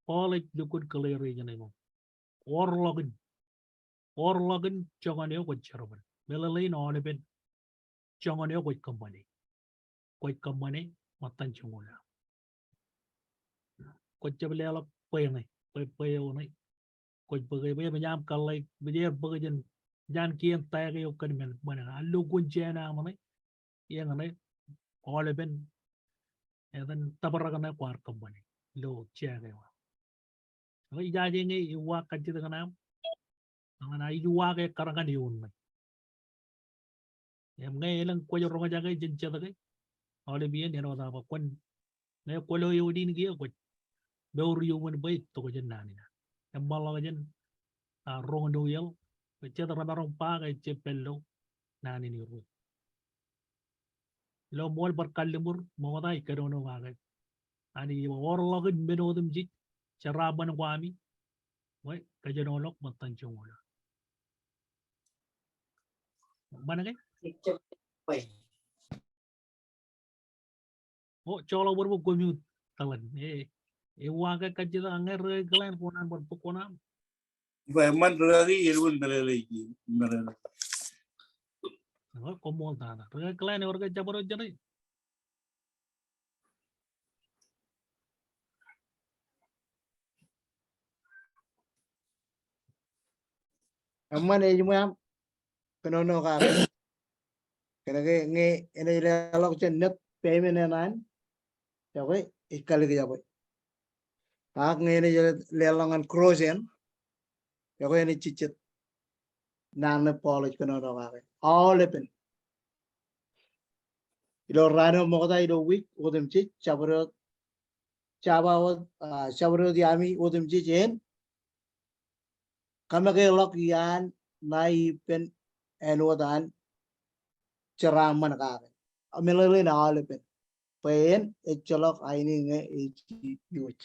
Paul ej lukkuun clear e jān eo. Orḷọkin. Orḷọkin joñan eo kwōj jerbal. Meḷeḷein aolepen joñan eo kwōj kōṃṃane. Kwōj kōṃṃane ṃōttan joñoul eo. Kwōj jab leḷọk bwe ṇe, bwe, bwe eo ṇe. Kwōj bōk e, bwe, bwe eṃōj aṃ kōḷḷāik, bwe er bōk jān, jān kien taek eo kōn men, ṃōṇōṇō. Ak lukkuun jān aṃ ṇe, eñṇe, aolepen, etan tōprak ṇe kwaar kōṃṃane ilo jake eo aṃ. Ak ijaje ñe ij uwaak kajjitōk ñan aṃ, ñan aō ij uwaak ekkar ñan eoon ṇe. Im ñe elōñ kwōj roñjake jān jet ke, aolep iien āinwōt aō ba kwōn, ñe kwōlo eoon in kiiō kwōj mour iuṃwin bwe ej tok jān naan in an. Eṃṃanḷọk jān, ah, roñ Noel, bwe jet remaroñ ba ke ejjab pād ilo naan in Irooj. Ilo ṃool bar kalliṃur, ṃokta ij kōnono kake. Anij ej ba orḷọkin men otemjej, jeraaṃṃan ko ami, bwe kōjenolọk ṃōttan joñoul eo. Eṃṃan ke? O, joḷọk bōd bwe koṃ mute, Talen. E, e, uwaak ke kajjitōk, ak ñe ri Glenn, kwō naan bar bōk kuṇaaṃ. Ba eṃṃan ri kaki, elukkuun meḷeḷe, meḷeḷe. O, koṃṃool tata. Ri Glenn, ewōr ke jabdewōt jāne? Eṃṃan, ej ṃōj aṃ kōnono kake. Kōnke ñe enaaj leḷọk jān net payment eṇ an, ekwe ej kalikjab e. Ak ñe enaaj leḷọk ñan cross eṇ, ekwe enaaj jejjet naan ṇe Paul ej kōnono kake. Aolepen. Ilo raan eo ṃokta ilo wiik otemjej, jabdewōt, jabdewōt, ah, jabdewōt iaami otemjej en kōmekeḷọk iaan ṇae ippān āinwōt an jeraaṃṃan kake. Meḷeḷein aolepen. Bwe en ejjeḷọk aini ñe ej iwōj.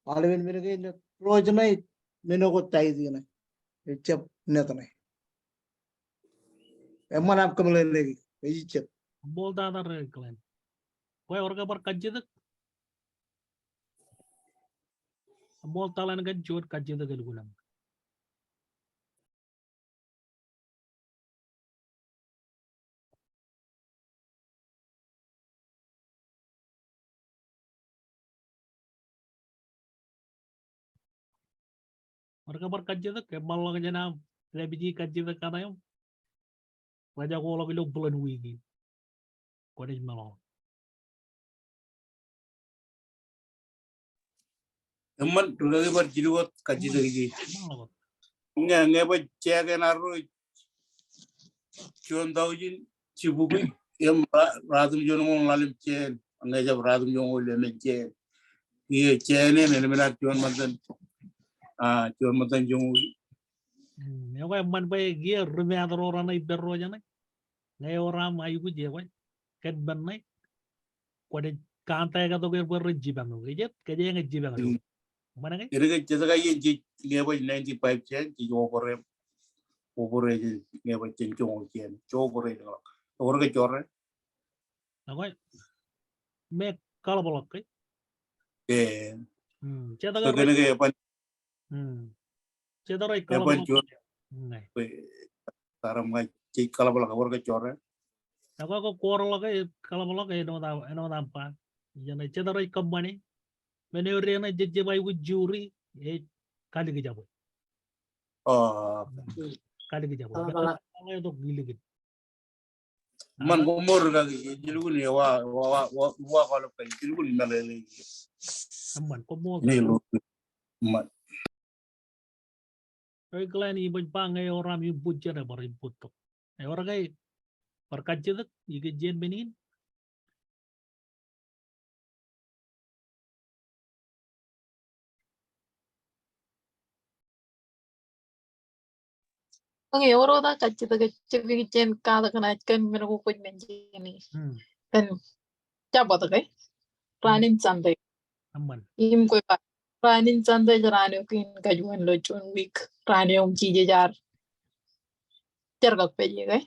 Aolepen men kein, ro ṇe, men ko tithe ṇe. Ejjab net ṇe. Eṃṃan aṃ kōmeḷeḷeiki, ej jet. Ṃool tata ri Glenn. Bwe ewōr ke bar kajjitōk. Ṃool Talen kōn juon kajjitōk elukkuun eṃṃan. Ewōr ke bar kajjitōk, eṃṃanḷọk jān aṃ deputy kajjitōk kaṇe im rejako ḷọk ilo bōlen wiik in. Kwōnaaj meḷọkḷọk. Eṃṃan, ri kaki, bar jidik wōt kajjitōk ije. Ñe, ñe baj jān arro juon taujin jibukwi im ra-, ratimjuonñoul ḷalem jān. Ñe jab ratimjuonñoul emān jān. Iiō, jān eṇ, eṇ men ad juon ṃōttan. Ah, juon ṃōttan joñoul. Hmm, ekwe eṃṃan bwe kiiō ri Māt ro raṇe ippān ro jāne. Ñe ewōr aṃ aikuj, ekwe kōn men ṇe kwōnaaj contact tok er bwe ren jipañ eok. Ej jet, kōjeañ ej jipañ eok. Hmm. Eṃṃan ke? Edik ke jet ke iien jej, ñe baj ninety-five jān, jej offer e. Offer e jān, ñe baj jān joñoul jān. Jej offer e ḷọk. Ewōr ke jorrāān? Ekwe, me kaḷapḷọk ke? E. Hmm, jet ke, kōn ke eban. Hmm. Jet rej eban kaḷapḷọk. Jor-, ñe. Bwe, tar im ña jej kaḷapḷọk, ewōr ke jorrāān? Ekwe, kwō orḷọk e, kaḷapḷọk e, āinwōt aṃ, āinwōt aṃ ba. Ijeṇe jet rej kōṃṃane. Men eo deñe jej jab aikuj juuri, ej kalikjab e. O. Kalikjab e. Kaḷapḷọk. Kaḷapḷọk e tok ilikin. Eṃṃan, koṃṃool ri kaki, ij lukkuun ewa, wa, wa, wa, wa kwaḷọk ke ij lukkuun meḷeḷe. Eṃṃan, koṃṃool. Ilo. Eṃṃan. Eo, Glenn, ibaj ba ñe ewōr aṃ input jān e bar input tok. Ewōr ke bar kajjitōk ikijjien men in? Okay, ewōr wōt aō kajjitōk ej jab ikijjien katak ñan kōn men ko kwōj mention e. Hmm. Kōn Jabōt, okay? Hmm. Raan in Sunday. Eṃṃan. Im kwe ba, raan in Sunday ej raan eo kein kajuon ilo juon wiik. Raan eo im Jisōs ear jerkakpeje, okay?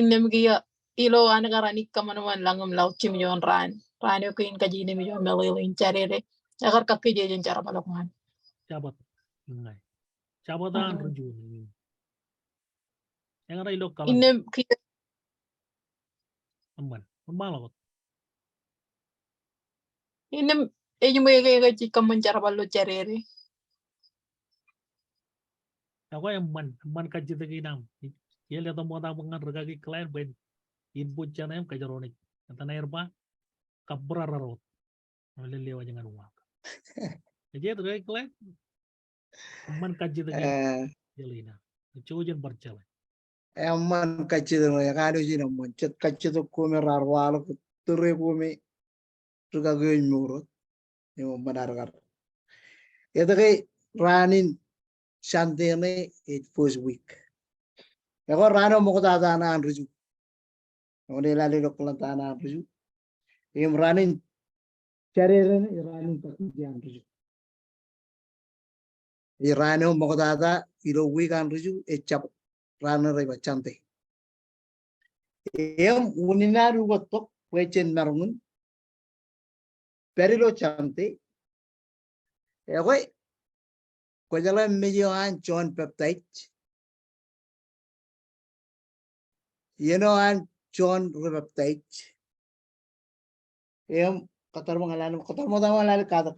Innām kiiō ilo an kar an kōṃanṃan lañ im laḷ jimjuon raan. Raan eo kein kajjitōk im ilo meḷeḷe in jādede. Ekar kakkije jān jerbal eo an. Jabōt. Ñe Jabōt an ri Ju. Eñin ilo kaḷan. Innām kiiō Eṃṃan, eṃṃan ḷọk. Innām ej ṃool ke, ke jej kōṃṃan jerbal ilo jādede. Ekwe eṃṃan, eṃṃan kajjitōk in aṃ. Ij letok ṃokta bwe ñan rikaki Glenn bwe en input jān e im kōjro ṇe. Etan aer ba, kabbūrara wōt. Im lelewaj ñan uwaak. Ej jet rikaki Glenn. Eṃṃan kajjitōk in. Eh. Jelina. Jouj im bar jeḷā. Eṃṃan kajjitōk in, ekanooj in eṃṃan. Jet kajjitōk kōm raar waḷọk, tūrre kōm rikaki eo ej mour wōt. Im eṃṃan ad kar. Etke raan in Sunday ṇe ej first week. Ekwe raan eo ṃoktata ṇe an ri Ju. Ekwe lale ilo Kōḷan ta ṇe an ri Ju. Im raan in Jādede ṇe ej raan in kakkije an ri Ju. Ej raan eo ṃoktata ilo wiik an ri Ju ej Jabōt. Raan eo rej ba Sunday. Im unin an ukōt tok bwe jen maroñ in pād ilo Sunday. Ekwe, kwōjeḷā mej eo an John Baptist? Iien eo an John ri Baptist. Im kōttar ṃōk lale, kōttar ṃōk lale katak.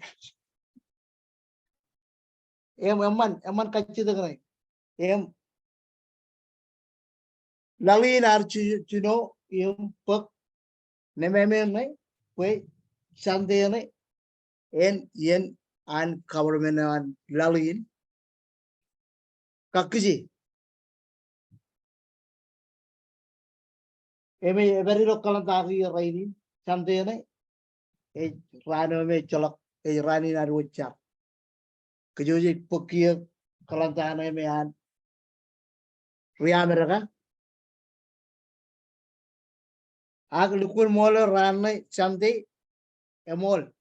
Im eṃṃan, eṃṃan kajjitōk ṇe. Im laḷ in ear ji-, jino im bōk nemāmein ṇe bwe Sunday ṇe en iien an government an laḷ in kakkije. Im ej pād ilo Kōḷan ta kiiō rainin, Sunday ṇe ej raan eo me ejjeḷọk, ej raan in ad wōj jar. Kōjwōj ej bōk kiiō Kōḷan ta ṇe me an ri Amerika. Ak lukkuun ṃool raan ṇe Sunday, eṃool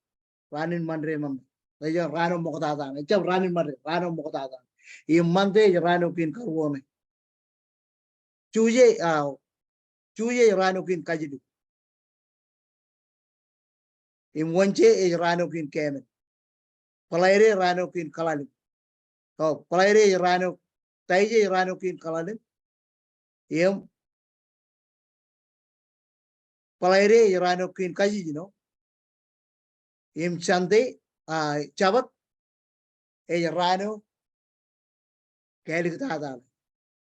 raan in Monday eṃṃan. Ej raan eo ṃoktata ṇe. Ejjab raan in Monday, raan eo ṃoktata ṇe. Im Monday ej raan eo kein karuo ṇe. Tuesday, ah, Tuesday ej raan eo kein kajilu. Im Wednesday ej raan eo kein kāmen. Friday raan eo kein kaḷalem. Oh, Friday ej raan eo, Thursday ej raan eo kein kaḷalem. Im Friday ej raan eo kein kajijino. Im Sunday, ah, Jabōt ej raan eo kāliktata ṇe.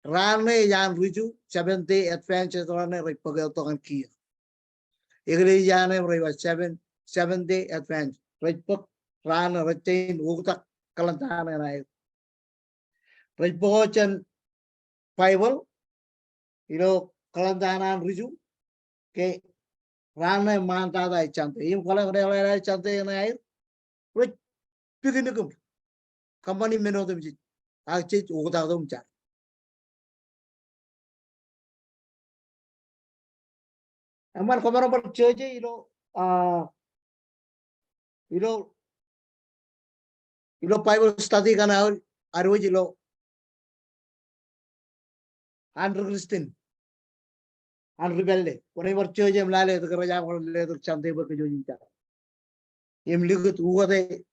Raan ṇe ej an ri Ju, Seventh Day Adventist raan ṇe rej bōk tok ñan kiiō. Eklejia ṇe rej ba Seven, Seventh Day Adventist. Rej bōk raan ṇe, rej jañin oktak Kōḷan ta ṇe ṇae. Rej bōk wōt jān Baibōḷ ilo Kōḷan ta ṇe an ri Ju ke raan ṇe ṃaantata ej Sunday. Im kwōḷak ṇe ḷeḷe Sunday ṇe aer, rej picnic im kōṃṃani men otemjej, ak jej oktak tok im jar. Eṃṃan, kwōmaroñ bar judge ilo, ah, ilo, ilo Bible study kaṇ ad wōj ilo an ri Christian, an ri pālle. Kwōnaaj bar judge im lale etke rej aṃ kar letok Sunday bwe kōjwōj in jar. Im likūt ukōte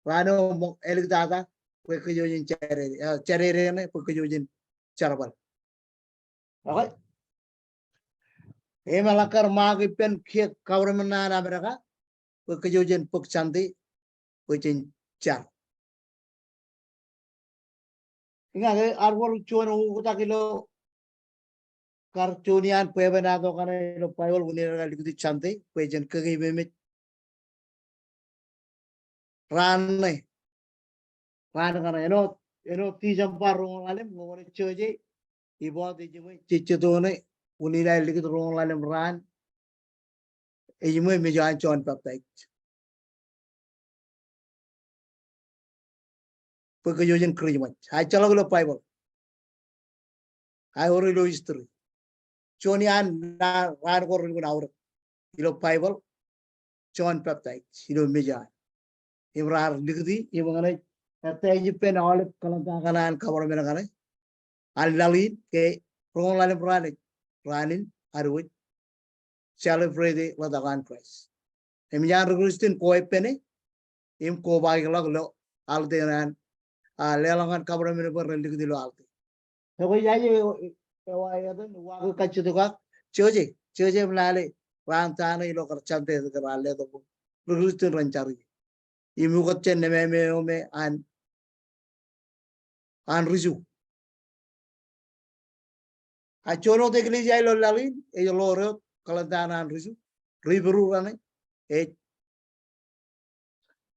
raan eo ṃōk āliktata bwe kōjwōj in Jādede, ah, Jādede ṇe bwe kōjwōj in jerbal. Okay. Im eḷak kar ṃaak ippān kiiō government ṇe an Amerika bwe kōjwōj in bōk Sunday bwe jen jar. Iñak ke ad wōr juon oktak ilo kar juon iaan bwebwenato kaṇe ilo Baibōḷ unin ad kar likūt Sunday bwe jen kōkeememej. raan ṇe. Raan kaṇe āinwōt, āinwōt Tisemba roñoul ḷalem, ñe kwōnaaj jōje, ibout ejiṃwe, jejjet eo ṇe, unin aer likūt roñoul ḷalem raan, ejiṃwe mejān John Baptist. Bwe kōj jen Christmas. Ak ejjeḷọk ilo Baibōḷ. Ak ewōr ilo history. Juon iaan raan ko relukkuun aorōk ilo Baibōḷ, John Baptist, ilo mejān. Im raar likūti, im ñe ṇe, ettā ej ippān aolep kalōnta kaṇe an government kaṇe an laḷ in, ke roñoul ḷalem raan ej, raan in ad wōj celebrate ḷotak an Christ. Im iaan ri Christian ko eppāne, im kobaikḷọk ilo holiday ṇe an, a, leḷọk ñan government bwe ren likūt ilo holiday. Ekwe ijaje, e, e, ewa etan, uwaak kajjitōk ak, jōje, jōje im lale, raan ta ṇe ilo kar Sunday, kar letok, ri Christian ren jar ie. Im ukōt jān nemāmeae eo me an, an ri Ju. Ak juon wōt eklejia ilo laḷ in, ej ḷoor eok, kalōnta ṇe an ri Ju, ri Hibru raṇe, ej,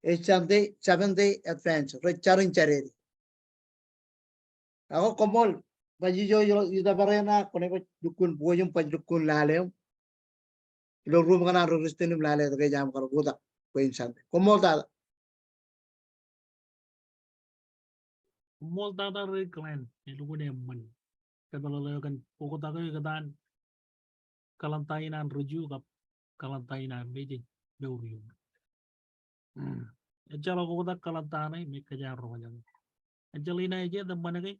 ej Sunday, Seventh Day Adventist, rej jar in Jādede. Ak koṃṃool, baj ijo ilo, ilo bar eṇ ak kwōnaaj baj lukkuun bōk im baj lukkuun lale im ilo ruum kaṇ an ri Christian im lale tok ke ej aṃ kar oktak bwe in Sunday. Koṃṃool tata. Koṃṃool tata ri Glenn, elukkuun eṃṃan. Kōpeḷḷọk eo kōn oktak eo ikōtaan kalōnta in an ri Ju kab kalōnta in an me jej mour ioon. Ejjeḷọk oktak kalōnta ṇe me kōj ar roñjake. Angelina, ej etan ṃan ke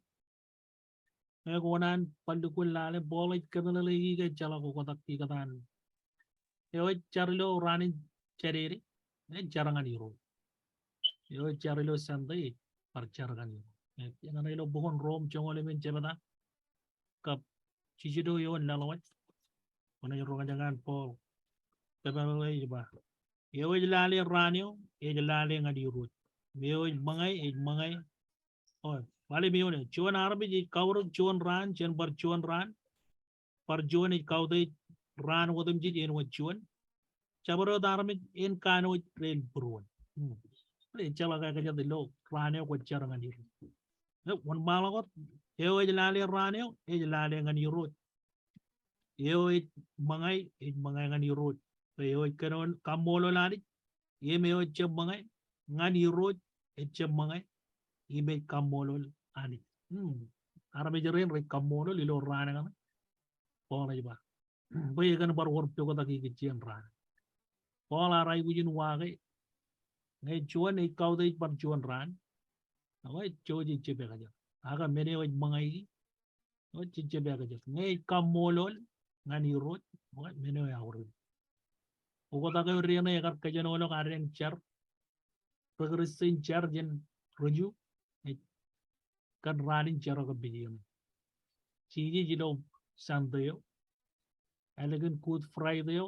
ñe kwō naan bar lukkuun lale, Paul ej kōmeḷeḷeiki ke ejjeḷọk oktak ikōtaan. Eo ej jar ilo raan in Jādede, ej jar ñan Irooj. Eo ej jar ilo Sunday, ej bar jar ñan Irooj. Eñṇe ilo bok in Rom joñoul emān jebta kab jiljino eoon laḷ wōj. Kwōnaaj roñjake an Paul. Kōmeḷeḷe ej ba, eo ej lale raan eo, ej lale ñan Irooj. Im eo ej ṃōñā, ej ṃōñā. O, ḷalem eoon eo. Juon armej ej kaurōk juon raan jān bar juon raan. Bar juon ej kautiej raan otemjej āinwōt juon. Jabdewōt armej en kanooj raelep būruon. Hmm. Ejjeḷọk ekajet ilo raan eo kwōj jar ñan Irooj. Eo, wōnṃaanḷọk wōt, eo ej lale raan eo, ej lale ñan Irooj. Eo ej ṃōñā, ej ṃōñā ñan Irooj. Eo ej kōnono kaṃṃoolol Anij, im eo ejjab ṃōñā ñan Irooj, ejjab ṃōñā, im ej kaṃṃoolol Anij. Hmm. Armej rein rej kaṃṃoolol ilo raan kaṇe. Paul ej ba, bwe ekōn bar wōr poktak ikijjien raan. Paul ear aikuj in uwaake, ñe juon ej kautiej bar juon raan, ak ej jejjab ekajet. Ak men eo ej ṃōñā ie, eo jejjab ekajet. Ñe ej kaṃṃoolol ñan Irooj, ak men eo eaorōk. Oktak eo deñe ekar kōjenolọk adeañ jar, ri Kristian jar jān ri Ju, ej kōn raan in jerọk epijjien. Jijej ilo Sunday eo, ālikin Good Friday eo,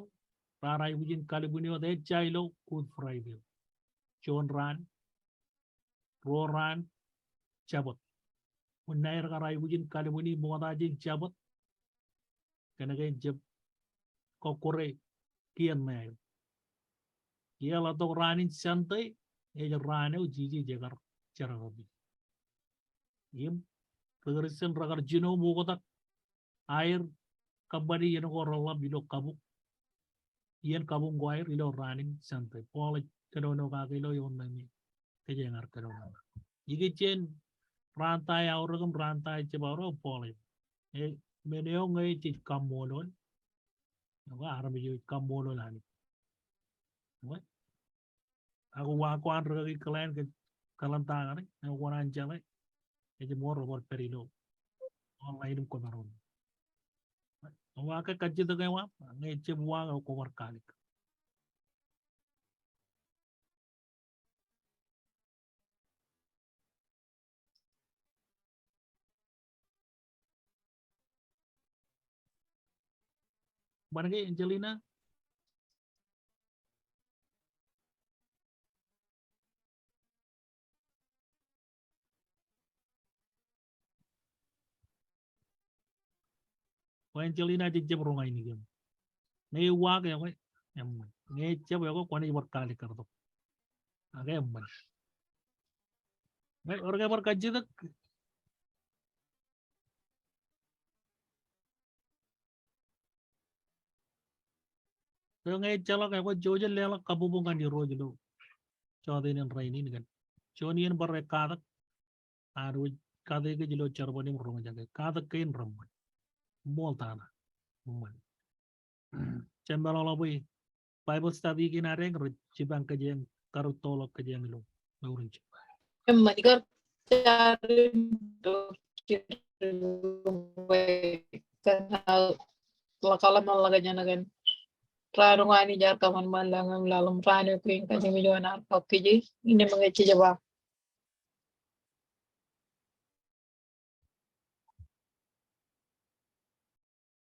raar aikuj in kalbwini wōt ejja ilo Good Friday eo. Juon raan, ruo raan, Jabōt. Wōn aer kar aikuj in kalbwini ṃokta jān Jabōt, kōnke en jab kọkkure kien ṇe aer. Eḷap tok raan in Sunday, ej raan eo Jijej ekar jerọk epijjien. Im ri Kristian rekar jino im oktak aer kōṃṃani iien ko reḷap ilo kabuñ, iien kabuñ ko aer ilo raan in Sunday. Paul ej kōnono kake ilo eoon ṇe me kōjeañ ar kōnono. Ikijjien raan ta eaorōk im raan ta ejjab aorōk, Paul ej, e, men eo ñe jej kaṃṃoolol, ak armej eo ej kaṃṃoolol Anij. Ak uwaak ko an rikaki Glenn kōn kalōnta kaṇe, ñe kwō naan jeḷā, ej ṃool rebar pād ilo online im kwōmaroñ. Uwaak ke kajjitōk eo aṃ, ñe ejjab uwaak eo kwōbar kaalikkar. Ṃan ke Angelina? Kwō Angelina, jejjab roñ ainikien. Ñe uwaak eo ke, eṃṃan. Ñe ejjab eo ke, kwōnaaj bar kaalikkar tok. Ak eṃṃan. Ewōr ke bar kajjitōk. Eo ñe ejjeḷọk, ekwe jouj im leḷọk kabbokbok ñan Irooj ilo jọteen in rainin kōn juon iien bar ekatak, ad wōj kate kōj ilo jerbal im roñjake. Katak kein reṃṃan. Ṃool tata. Ṃool. Jemem meḷọkḷọk bwe Bible study kein ad eñ rej jipañ kōjeañ, karuj toḷọk kōjeañ ilo mour in jibba. Eṃṃan, ikar jar in tok, ḷak ḷọkjeṇ kōn raan ko Anij ear kōṃanṃan ḷọk im laḷ im raan eo kein kajjimjuon ar kọkkije, innem ñe jej ba